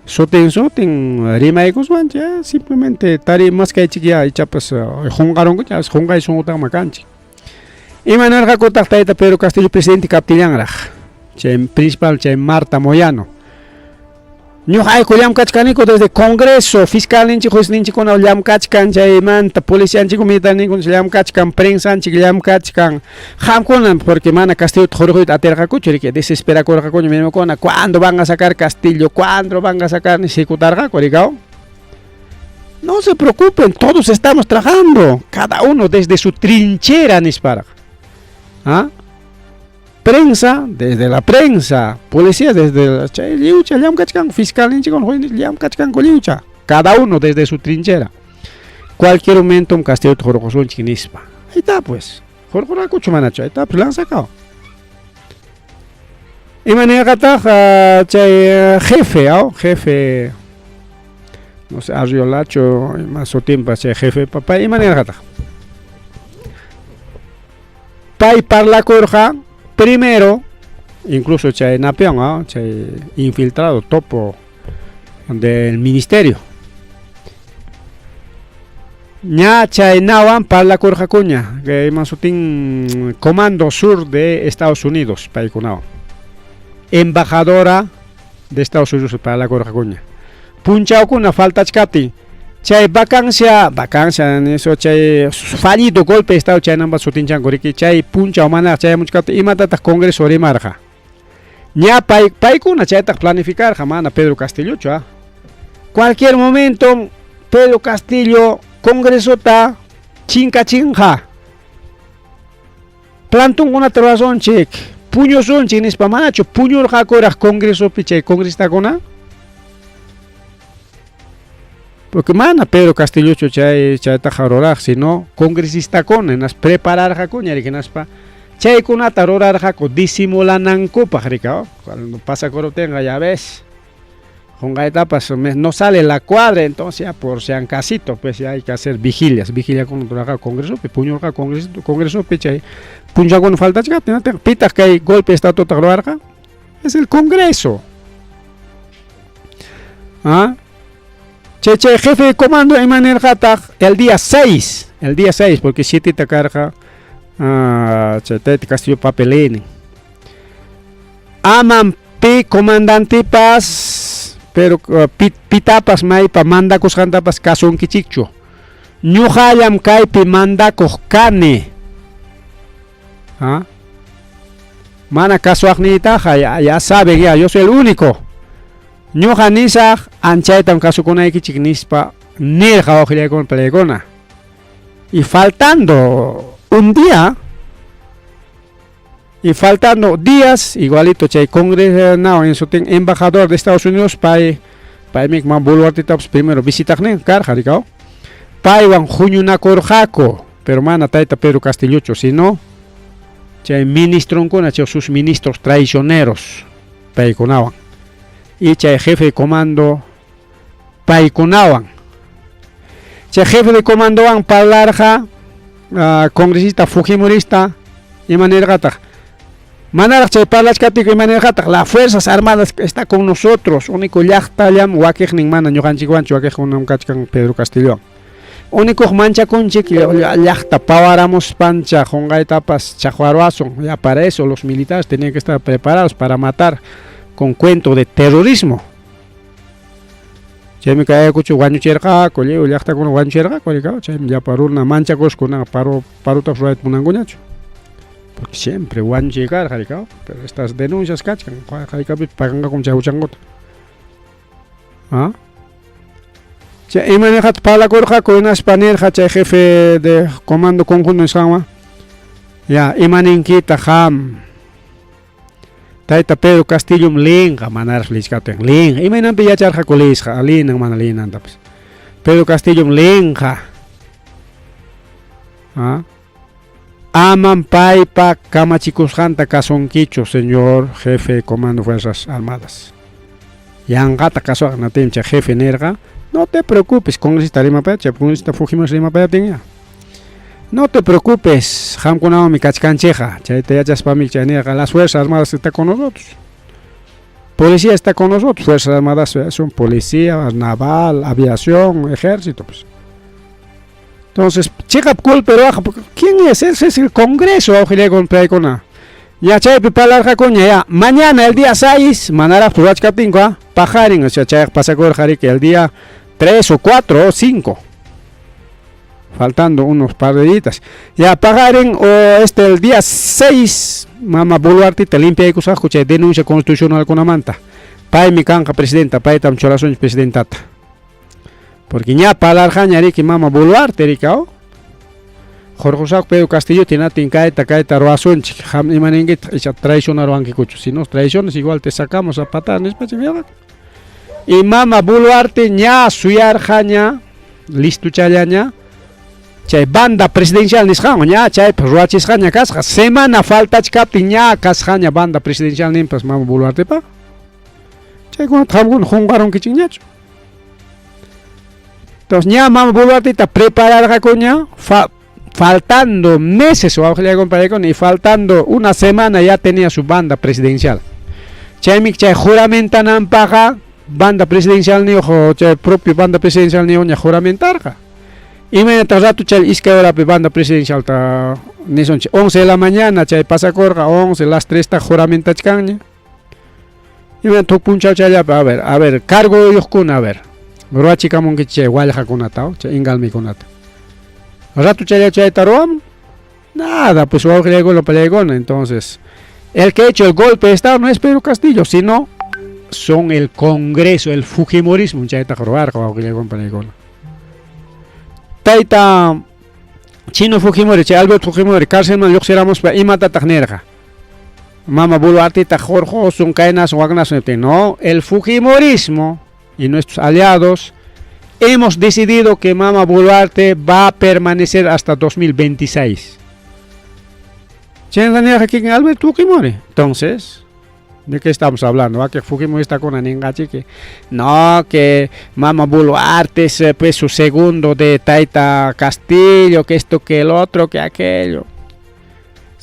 sutin sutin rimaykuswanchik ya simplemente tari maskaychik ya ichapas qunqarunku ya qunqay sunqutaqma kanchik. Ima nirqakutaq tayta Pedro Castillo presidente kaptillanraq chay principal chay Marta Moyano. Ñuqayku llamkachkaniku desde Congreso, fiscalninchik, juezninchikkuna llamkachkan chaymanta, policianchik, militarninkuna llamkachkan, prensanchik llamkachkan. Qamkuna, porque mana Castillota hurquyta atirqakuchu, riki, desesperakurqakuña mismokuna, ¿cuándo van a sacar Castillo? ¿Cuándo van a sacar? Ni sikutarqaku, rikaw. No se preocupen, todos estamos trabajando, cada uno desde su trinchera, nisparaq. ¿Ah? Prensa, desde la prensa, policía desde la chay lliwcha llamkachkanku, fiscalninchikkuna llamkachkanku lliwcha, cada uno desde su trinchera. Cualquier momento Castillota hurqusunchik nispa. Ahí está pues. Hurqurakuchu manachu, ahí está pues la han sacado. Ima nirqataq chay jefe, ¿oh? Jefe, no sé, Arriolacho, ima sutinpas chay jefe papá, ima nirqataq. Pay parlakurqa primero, incluso chay napion, ¿oh? Chay infiltrado topo del ministerio. Ña chay nawan parlakurqakuña, que ima sutin Comando Sur de Estados Unidos, paykunawan. Embajadora de Estados Unidos parlakurqakuña. Punchawkuna faltachkaptin, chay vacancia, vacancia eso chay fallido golpe de Estado chaynampa sutinchanku riki, chay punchaw manaraq chayamuchkaptin imatataq Congreso rimarqa. Ña pay paykuna chaytaq planificarqa mana Pedro Castillochu, ¿ah? Cualquier momento Pedro Castillo Congresota chinkachinqa. Plantunkunata rurasunchik, puñusunchik nispa manachu puñurqakuraq Congresopi chay congresistakuna? Porque mana Pedro Castillochu chay chaytaqa ruraq, sino congresistakuna hinaspa prepararqakuña riki hinaspa chaykunata rurarqaku disimulanankupaq rika, cuando pasakuruptinqa ya ves, qunqaytapas no sale la cuadra, entonces ya por si ancasito pues ya hay que hacer vigilias, vigiliakuna rurarqaku Congresopi, puñurqaku Congreso Congresopi chay punchawkuna faltachkaptin, pitaq kay golpe de Estadotaq rurarqa? Es el Congreso. ¿Ah? Chay chay jefe de comando ima nirqataq el día 6, el día 6 porque 7 karqa chay tayta Castillo papelini. Amam pi comandantipas pero pitapas maypa mandakusqantapas kasunkichikchu. Ñuqallam kaypi mandakuq kani. ¿Ah? Mana kasuaqniytaqa ya, ya saben ya, yo soy el único. Ñuqa nisaq anchaytam kasukunaykichik nispa nirqa wawqillaykuna palaykuna. Y faltando un día, y faltando días, igualito chay congreso no, en su embajador de Estados Unidos pay paymi ma Boluartetapas primero visitaqnin karqa rikaw. Paywan huñunakurqaku, pero mana tayta Pedro Castillochu, sino chay ministronkuna, chay sus ministros traicioneros paykunawan. Y chay jefe de comando paykunawan. Chay jefe de comandowan parlarqa congresista Fujimorista ima nirqataq manaraq chay parlachkaptinku ima nirqataq las Fuerzas Armadas está con nosotros, único llaqtallam wakiqnin mana ñuqanchikwanchu wakiqkunam kachkan Pedro Castillowan. Único manchakunchik llaqta pawaramuspancha qunqaytapas chaqwaruwasun. Ya para eso los militares tenían que estar preparados para matar. Con cuento de terrorismo. Chaymi kay Ayacucho wañuchirqaku, lliw llaqtakuna wañuchirqaku, rikaw, chaymi llapa runa manchakuspa paro parotapas rurayta munankuñachu. Porque siempre wañuchiy karqa, rikaw, pero estas denuncias kachkan, haykapipas paganqakum chay huchankuta. ¿Ah? Chay imanirqataq parlakurqaku hinaspa nirqa chay jefe de comando conjunto nisqanwan, ya imaninkitaq qam tayta Pedro Castillom liyinqa manaraq liyichkaptin liyinqa imaynanpi yacharqaku liyisqa liyinan mana liyinantapas Pedro Castillom liyinqa ¿Ah? Amam paypa kamachikusqanta kasunkichu señor jefe de comando fuerzas armadas yanqata kasuaq natin chay jefe nirqa no te preocupes congresista rimapaya chay congresista Fujimori rimapayaptin no te preocupes qamkunawanmi kachkanchikqa chayta yachaspami chay nirqa las fuerzas armadas está con nosotros policía está con nosotros fuerzas armadas son policía naval aviación ejército pues. Entonces, chiqap culpa ruwaqqa, ¿quién es? Ese es el Congreso, wawqillayku paykuna. Ya chaypi parlarqakuña ya, mañana el día 6, manaraq ruwachkaptinku, ah, paqarin, o sea, chayqa pasakurqa riki el día 3 o 4 o 5. Faltando unos par de días. Ya paqarin o este el día 6, mama Boluartita limpiaykusaqku chay denuncia constitucionalkunamanta. Paymi kanqa presidenta, paytam churasunchik presidentata. Porque ña parlarqaña riki mama Boluarte rikaw. Hurqusaqku Pedro Castillo hinatin kayta kayta ruwasunchik. Qam imaninkitaq icha traicionaruwankikuchu. Si nos traicionas igual te sacamos a patada nispa nirqaku. Y mama Boluarte ña suyarqaña listuchallaña chay banda presidencial nisqanwan ña chaypas ruwachisqaña kasqa. Semana faltachkaptin ña kasqaña banda presidencial ninpas mama Boluartepa. Chaykunata qamkuna qunqarunkichikñachu. Entonces ña mama Boluartita prepararqakuña faltando meses wawqillayku y faltando una semana ya tenía su banda presidencial. Chaymi chay juramentananpaqqa banda presidencial niyuq chay propio banda presidencial niyuqña juramentarqa. Imaynataq rato chay iskay horapi banda presidencialta nisunchik 11 de la mañana chay pasakurqa 11 las 3 ta juramentachkanña. Imaynataq huk punchaw chayllapi a ver cargoyuqkuna a ver ruwachikamunkichik chay wallqakunata chay ingalmikunata. Rato chaylla chayta ruwamun. Nada, pues wawqillaykuna pallaykuna. Entonces, el que ha hecho el golpe de Estado no es Pedro Castillo, sino son el Congreso, el Fujimorismo, chaytaqa ruwarqa wawqillaykuna pallaykuna. Tayta Chino Fujimori, chay Alberto Fujimori, cárcelman lluqsiramuspa imatataq nirqa? Mama Boluartita hurqusun, kaynasun, waknasun niptin. No, el Fujimorismo y nuestros aliados hemos decidido que Mama Boluarte va a permanecer hasta 2026. Chayna nirqa kikin Alberto Fujimori. Entonces, ¿de qué estamos hablando? ¿Ah? Que Fujimori está con ninqachiki. No, que Mama Boluarte es pues su segundo de Taita Castillo, que esto, que el otro, que aquello.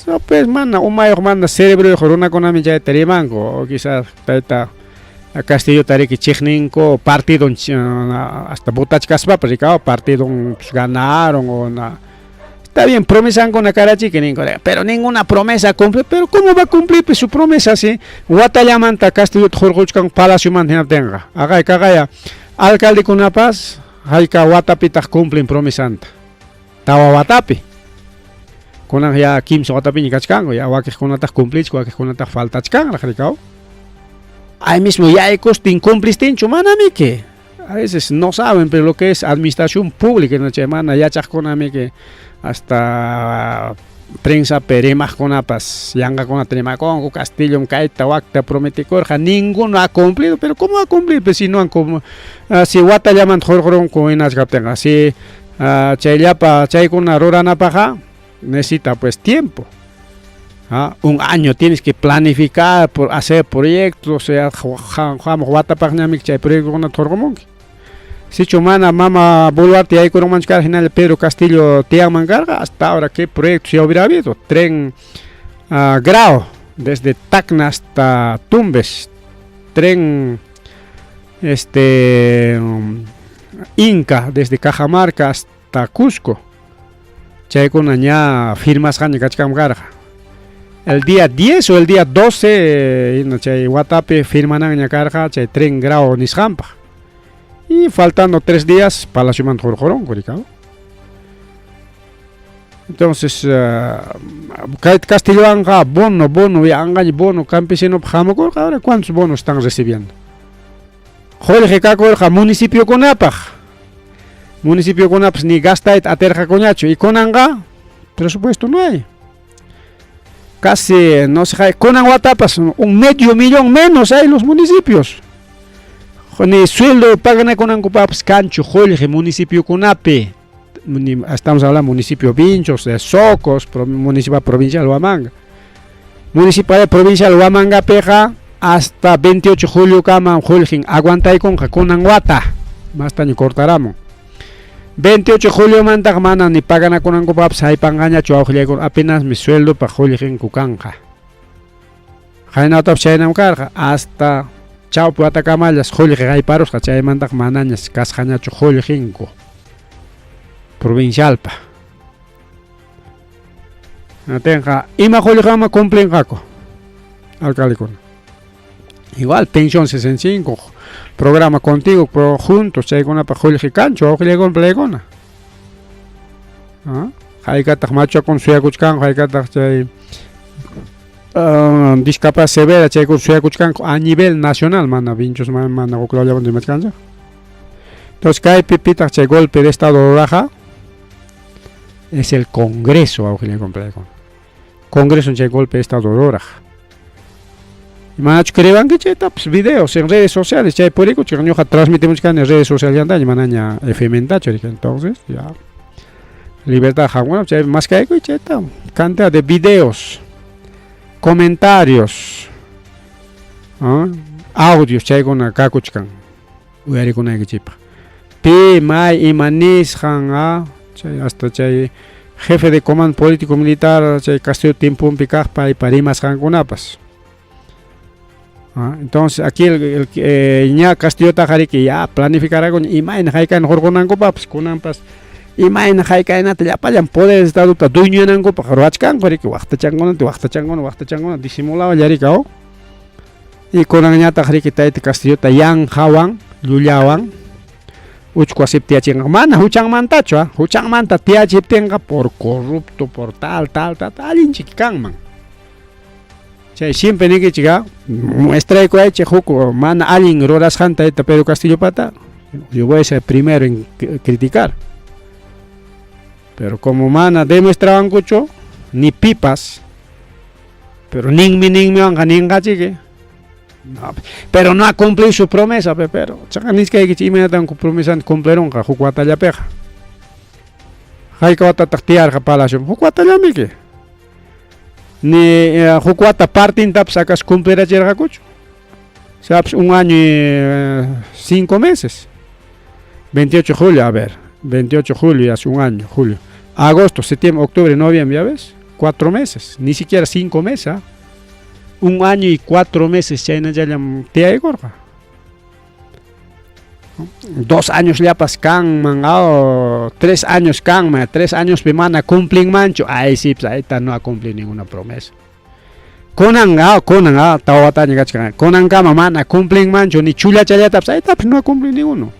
No, pues mana umayuq mana cerebroyuq runakunami chayta rimanku o quizás Tayta Castillo tariki chiqninku partido hasta votachkaspapas rikaw partido pues, ganaron o na está bien promesankuna karachiki ninku pero ninguna promesa cumple, pero cómo va a cumplir pues, su promesa si watallamanta Castillota hurquchkan palaciomanta hinaptinqa aqay kaqaya alcaldekunapas hayka watapitaq cumplen promesanta tawa watapi kunan ya kimsa watapiña kachkanku ya wakiqkunataq cumplichku wakiqkunataq faltachkanraq rikaw ahí mismo yaykustin cumplistinchu manamiki a veces no saben pero lo que es administración pública no chay mana yachaqkunamiki hasta prensapi rimaqkunapas yanqakunata rimakunku Castillom kayta wakta prometikurqa ninguno ha cumplido pero cómo va a cumplir pues si no han si watallamanta hurqurunku hinachkaptinqa si chayllapa chaykuna ruranapaqqa necesita pues tiempo. ¿Ah? Un año tienes que planificar, por hacer proyectos, o sea, hamuq watapaqñami chay proyectokunata hurqumunki. Sichu mana mama Boluarte yaykurunmanchu karqa hinalla Pedro Castillo tiyanman karqa hasta ahora qué proyectos ya hubiera habido. Tren Grau desde Tacna hasta Tumbes, tren Inca desde Cajamarca hasta Cusco. Chaykuna ña firmasqaña kachkanman karqa. El día 10 o el día 12 eh, chay watapi firmananña karqa chay tren grau nisqanpaq. Y faltando 3 días palaciomanta hurqurunku rikaw. Entonces, kay Castillowanqa bono, bono, yanqaña bono campesinopaq hamukurqa, ahora cuántos bonos están recibiendo? Qullqi kakurqa municipiokunapaq. Municipiokunapas ni gastayta atirqakuñachu y kunanqa presupuesto no hay. Casi, no sé, kunan watapas un medio millón menos hay los municipios. Ni sueldo paganakunankupaqpas kanchu qullqi municipiokunapi. Estamos hablando municipio Vinchos, de Socos, municipio provincial Huamanga. Municipal provincial Huamangapiqa hasta 28 de julio kama qullqin aguantaykunqa kunan wata. Mastaña cortaramun. 28 de julio mantaqa mana ni paganakunankupaqpas haypanqañachu wawqillaykuna, apenas mi sueldopaq qullqinku kanqa. Qaynatapas chaynam karqa, hasta chawpi watakamallas qullqi hayparusqa, chaymantaqa manañas kasqañachu qullqinku provincialpa. Natinqa ima qullqama cumplinqaku alcaldekuna. Igual pensión 65, programa contigo, pro juntos, chaykunapaq qullqi kanchu wawqillaykuna playkuna. ¿Ah? Haykataq machakuna suyakuchkanku, haykataq chay discapacidad severa chaykuna suyakuchkanku a nivel nacional, mana Vinchos mana huk lawllamanta rimachkanchik. Entonces kaypi pitaq chay golpe de estado ruraqa es el Congreso, wawqillaykuna playkuna. Congreso chay golpe de estado ruraq. Manachu crewanki chaytapas videos en redes sociales chay purikuchik ñuqa transmitimuchkani redes sociallantaña manaña FMntachu entonces ya libertad qamkuna chay maskaykuy chayta cantidad de videos, comentarios, audios chaykuna kakuchkan uyarikunaykichikpaq. Pi may ima nisqan chay hasta chay jefe de comando político militar chay Castillo tiemponpi kaq paypa rimasqankunapas. Entonces aquí el ña Castillotaqa riki ya planificarqaku imayna hayk'ayna hurqunankupaqpas kunanpas imayna hayk'aynata llapallan poder de estadota dueñoyanankupaq ruwachkanku riki waqtachankunata waqtachankuna waqtachankuna disimulawalla riki aw. Y kunanñataq riki tayta Castillota yanqawan llullawan uchku wasipi tiyachinqa mana huchanmantachu huchanmanta tiyachiptinqa por corrupto por tal tal tal allinchik kanman. Chay siempre niykichik muestraykuwaychik huk mana allin rurasqanta tayta Pedro Castillopata, yo voy a ser primero en criticar. Pero como mana demostrawankuchu ni pipas, pero ninmi ninmiwanqa ninqachiki. No, pero no ha cumplido su promesa, pero chaqa nichkaykichik imaynatan promesanta cumplirunqa huk watallapiqa. Hayka watataq tiyarqa palacio, huk watallamiki. Ni huk wata partintapas acaso cumplirachirqakuchu. Sabes, un año y 5 meses. 28 de julio, a ver, 28 de julio, ya hace un año, julio. Agosto, septiembre, octubre, noviembre, ya ves, 4 meses, ni siquiera 5 meses. ¿Ah? Un año y 4 meses chaynallallam tiyaykurqa. 2 años llapas kanman, 3 años kanman, 3 años pi mana cumplinmanchu, ay sí, pues ahí no ha cumplido ninguna promesa. Kunan, kunan, tawa wataña kachkan, kunankama mana cumplinmanchu, ni chullachallatapas, ahí pues no ha cumplido ninguno.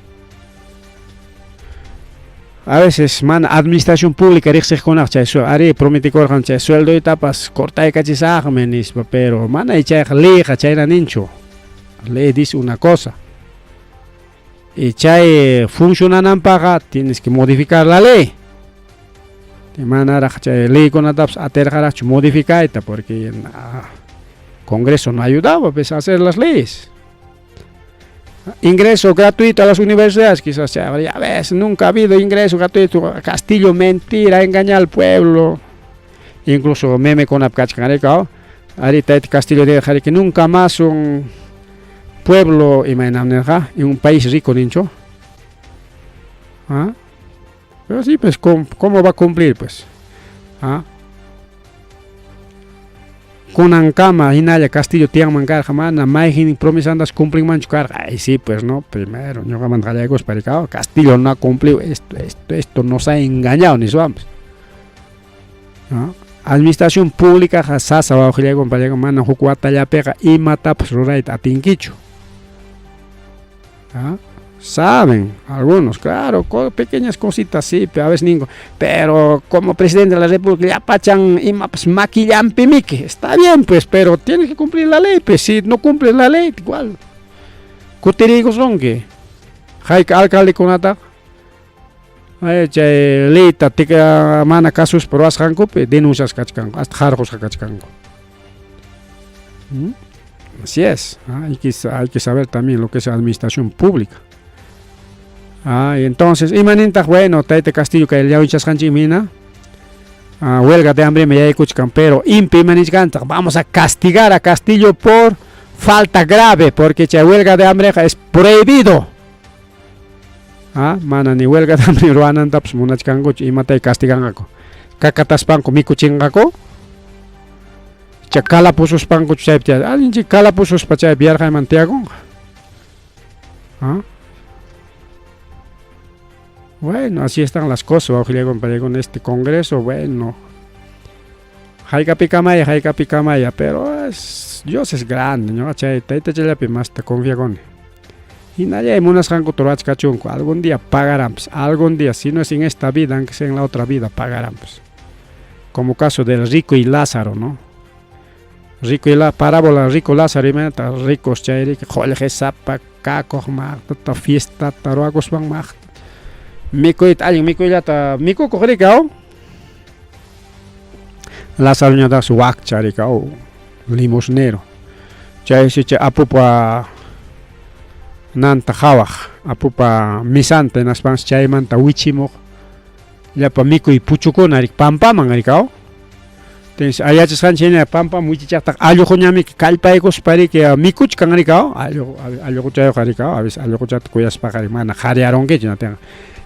A veces mana administración pública riqsiqkunaq chay ari prometikurqan chay sueldoytapas cortaykachisaqmi nispa, pero mana chayqa leyqa chayna ninchu. Ley dice una cosa. Y chay funcionananpaqqa tienes que modificar la ley. Manaraq chay leykunatapas atirqaraqchu modificayta porque Congreso no ayudaba pues, a hacer las leyes. Ingreso gratuito a las universidades, quizás ya, ya ves, nunca ha habido ingreso gratuito. Castillo mentira, engaña al pueblo. Incluso meme con kachkan ahorita Castillo de que nunca más un pueblo en un país rico nincho. ¿Ah? Pero sí, pues, ¿cómo va a cumplir, pues? ¿Ah? Kunankama hinalla Castillo tiyanman karqa mana mayqin promesantas cumplinmanchu karqa. Ay sí, pues no, primero ñuqamanta qallaykuspa rikaw, Castillo no ha cumplido esto, esto, esto, nos ha engañado niswanpas. ¿No? Administración públicaqa sasa wawqillaykuna pallaykuna mana huk watallapiqa imatapas rurayta atinkichu. ¿Ah? Saben algunos, claro, pequeñas cositas sí, pero a veces ningo. Pero como presidente de la República, llapachan imapas maquillanpimiki. Está bien, pues, pero tienes que cumplir la ley, pues, si no cumples la ley, igual. Kutiriykusunki. Hayka alcaldekunata chay leyta tika mana kasuspa ruwasqankupi denunciasqa kachkanku, hasta qarqusqa kachkanku. Así es, hay que saber también lo que es administración pública. Ah, y entonces, imanintaq bueno, tayta Castillo kay llawinchasqanchikmi hina, huelga de hambre me yaykuchkan, pero INPE imanichkantaq, vamos a castigar a Castillo por falta grave, porque chay huelga de hambre es prohibido. Ah, mana ni huelga de hambre ruwanantapas munachkankuchu, imatay castiganqaku. Kakataspanku mikuchinqaku. Chay kalapususpanku chaypi allinchik kalapususpa chaypi yarqayman tiyakunqa. ¿Ah? Bueno, así están las cosas, wawqillaykuna pallaykuna, este congreso, bueno. Haykapikamaya, haykapikamaya, pero es, Dios es grande, ñuqa chay taytachallapi masta confiakuni. Hinallay munasqankuta ruwachkachunku, algún día pagarán, pues, algún día, si no es en esta vida, aunque sea en la otra vida, pagarán, pues. Como caso del rico y Lázaro, ¿no? Rico y la parábola rico Lázaro, imaynata ricos chayriki qullqisapa kakuq maqtata fiestata ruwakuspan maqta mikuyta allin mikuyllata mikukuq riki aw. Lazaroñataqsi wakcha riki aw, limosnero. Chaysi chay apupa nanta qhawaq, apupa misanta hinaspansi chaymanta wichimuq llapa mikuy puchukuna riki pampaman riki aw. Entonces ayachasqanchik hina pampaman wichichaqtaqa alluquñamiki kallpaykuspa riki mikuchkan riki aw, alluquchayuqqa riki aw, a veces alluquchata kuyaspaqa mana qhariyarunkichu natinqa.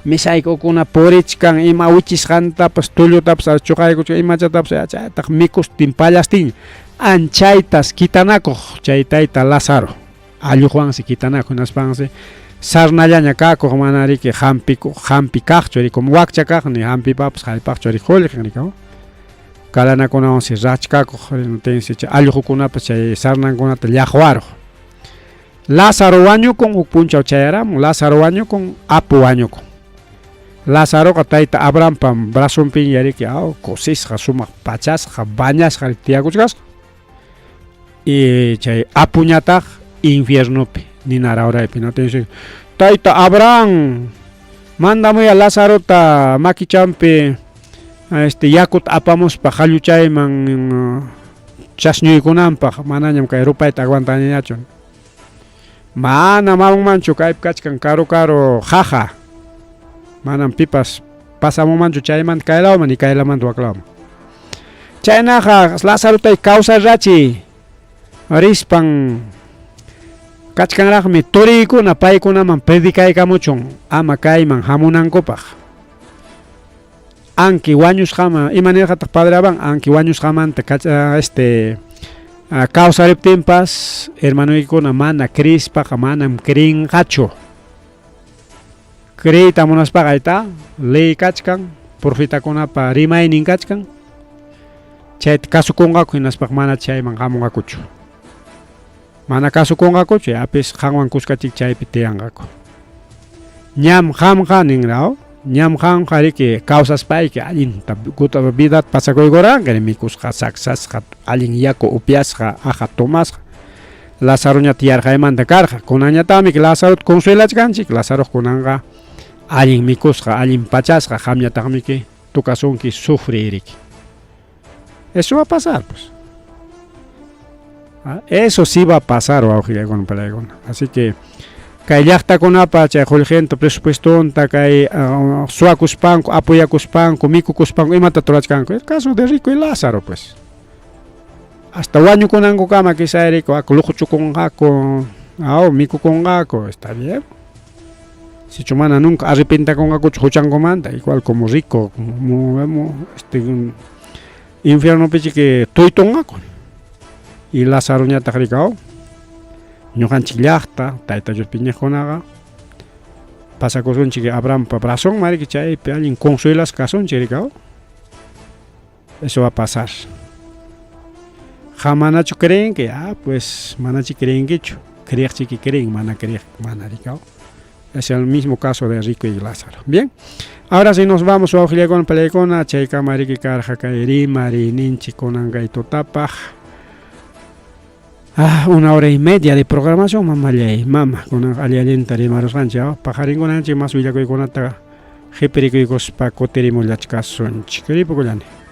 Misaykukuna purichkan ima wichisqantapas tullutapas chuqaykuchkan imachatapas chaytaq mikustin pallastin anchaytas kitanakuq chay tayta Lázaro alluqwansi kitanakuq hinaspansi sarnallaña kakuq mana riki hampikuq hampi kaqchu riki como wakcha kaq ni hampipapas haypaqchu riki qullqin riki aw. Kalanakunawansi rachkakuq tinsi chay alluqukunapas chay sarnankunata llaqwaruq. Lázaro wañukun huk punchaw chayaramun, Lázaro wañukun, apu wañukun. Lazaroqa tayta Abrahampa brazonpiña riki aw kusisqa sumaq pachasqa bañasqa tiyakuchkasqa. Y chay apuñataq infiernopi nina rawraypi natinsi tayta Abraham mandamuy a Lazarota makichanpi yakuta apamuspa qalluchayman chasñuykunanpaq manañam kay rupayta aguantaniñachu. Mana mamunmanchu kaypi kachkan karu karu qaqa. Manam pipas pasamunmanchu chaymanta kaylawman ni kaylamanta waklawman. Chaynaqa Lazarotay kawsarrachiy rispan kachkanraqmi turiykuna paykunaman predicaykamuchun ama kayman hamunankupaq. Anki wañusqama ima nirqataq Padre Abraham anki wañusqamanta kawsariptinpas hermanoykuna mana creespaqa manam creenqachu. Creeyta munaspaqa ayta ley kachkan, profetakunapa rimaynin kachkan. Chayta kasukunqaku hinaspaqa mana chayman hamunqakuchu. Mana kasukunqakuchu apis qanwan kuskachik chaypi tiyanqaku. Ñam qamqa ninraw, ñam qamqa riki kawsaspayki allinta vida pasakuykuranki mikusqa, saksasqa, allin yaku upyasqa, aja tomasqa. Lazaroñataq yarqaymanta karqa. Kunanñataqmi Lazarota consuelachkanchik. Lazaro kunanqa allin mikusqa, allin pachasqa, qamñataqmiki tukasunki sufrir riki. Eso va a pasar, pues. Ah, eso sí va a pasar, wawqillaykuna palaykuna. Así que kay llaqtakunapa chay qullqinta presupuestonta kay suwakuspanku, apoyakuspanku, mikukuspanku imata rurachkanku. El caso de Rico y Lázaro, pues. Hasta wañukunankukama quizá rico luquchukunqaku, aw mikukunqaku, está bien. Sichu mana nunca arrepintakunqakuchu huchankumanta, igual como rico, como infiernopi chiki tuytunqaku. Y Lazaroñataq rikaw ñuqanchik llaqta, tayta Dios piñaqkunaqa pasakusunchik Abrahampa brazonman riki chaypi allin consuelasqa kasunchik rikaw. Eso va a pasar. Qam manachu creenki? Ah, pues manachi creenkichu. Creeqchiki creen, mana creeq mana rikaw. Es el mismo caso de Rico y Lázaro. Bien. Ahora sí nos vamos wawqillakuna palaykuna chaykama riki karqa kay rimariyninchik kunan kay tutapaq. Ah, una hora y media de programación mamallay, mama, kunan alli allinta rimarusqanchik, ah, paqarinkunanchik mas willakuykunata qhipirikuykuspa kutirimullachkasunchik. Ripukullani.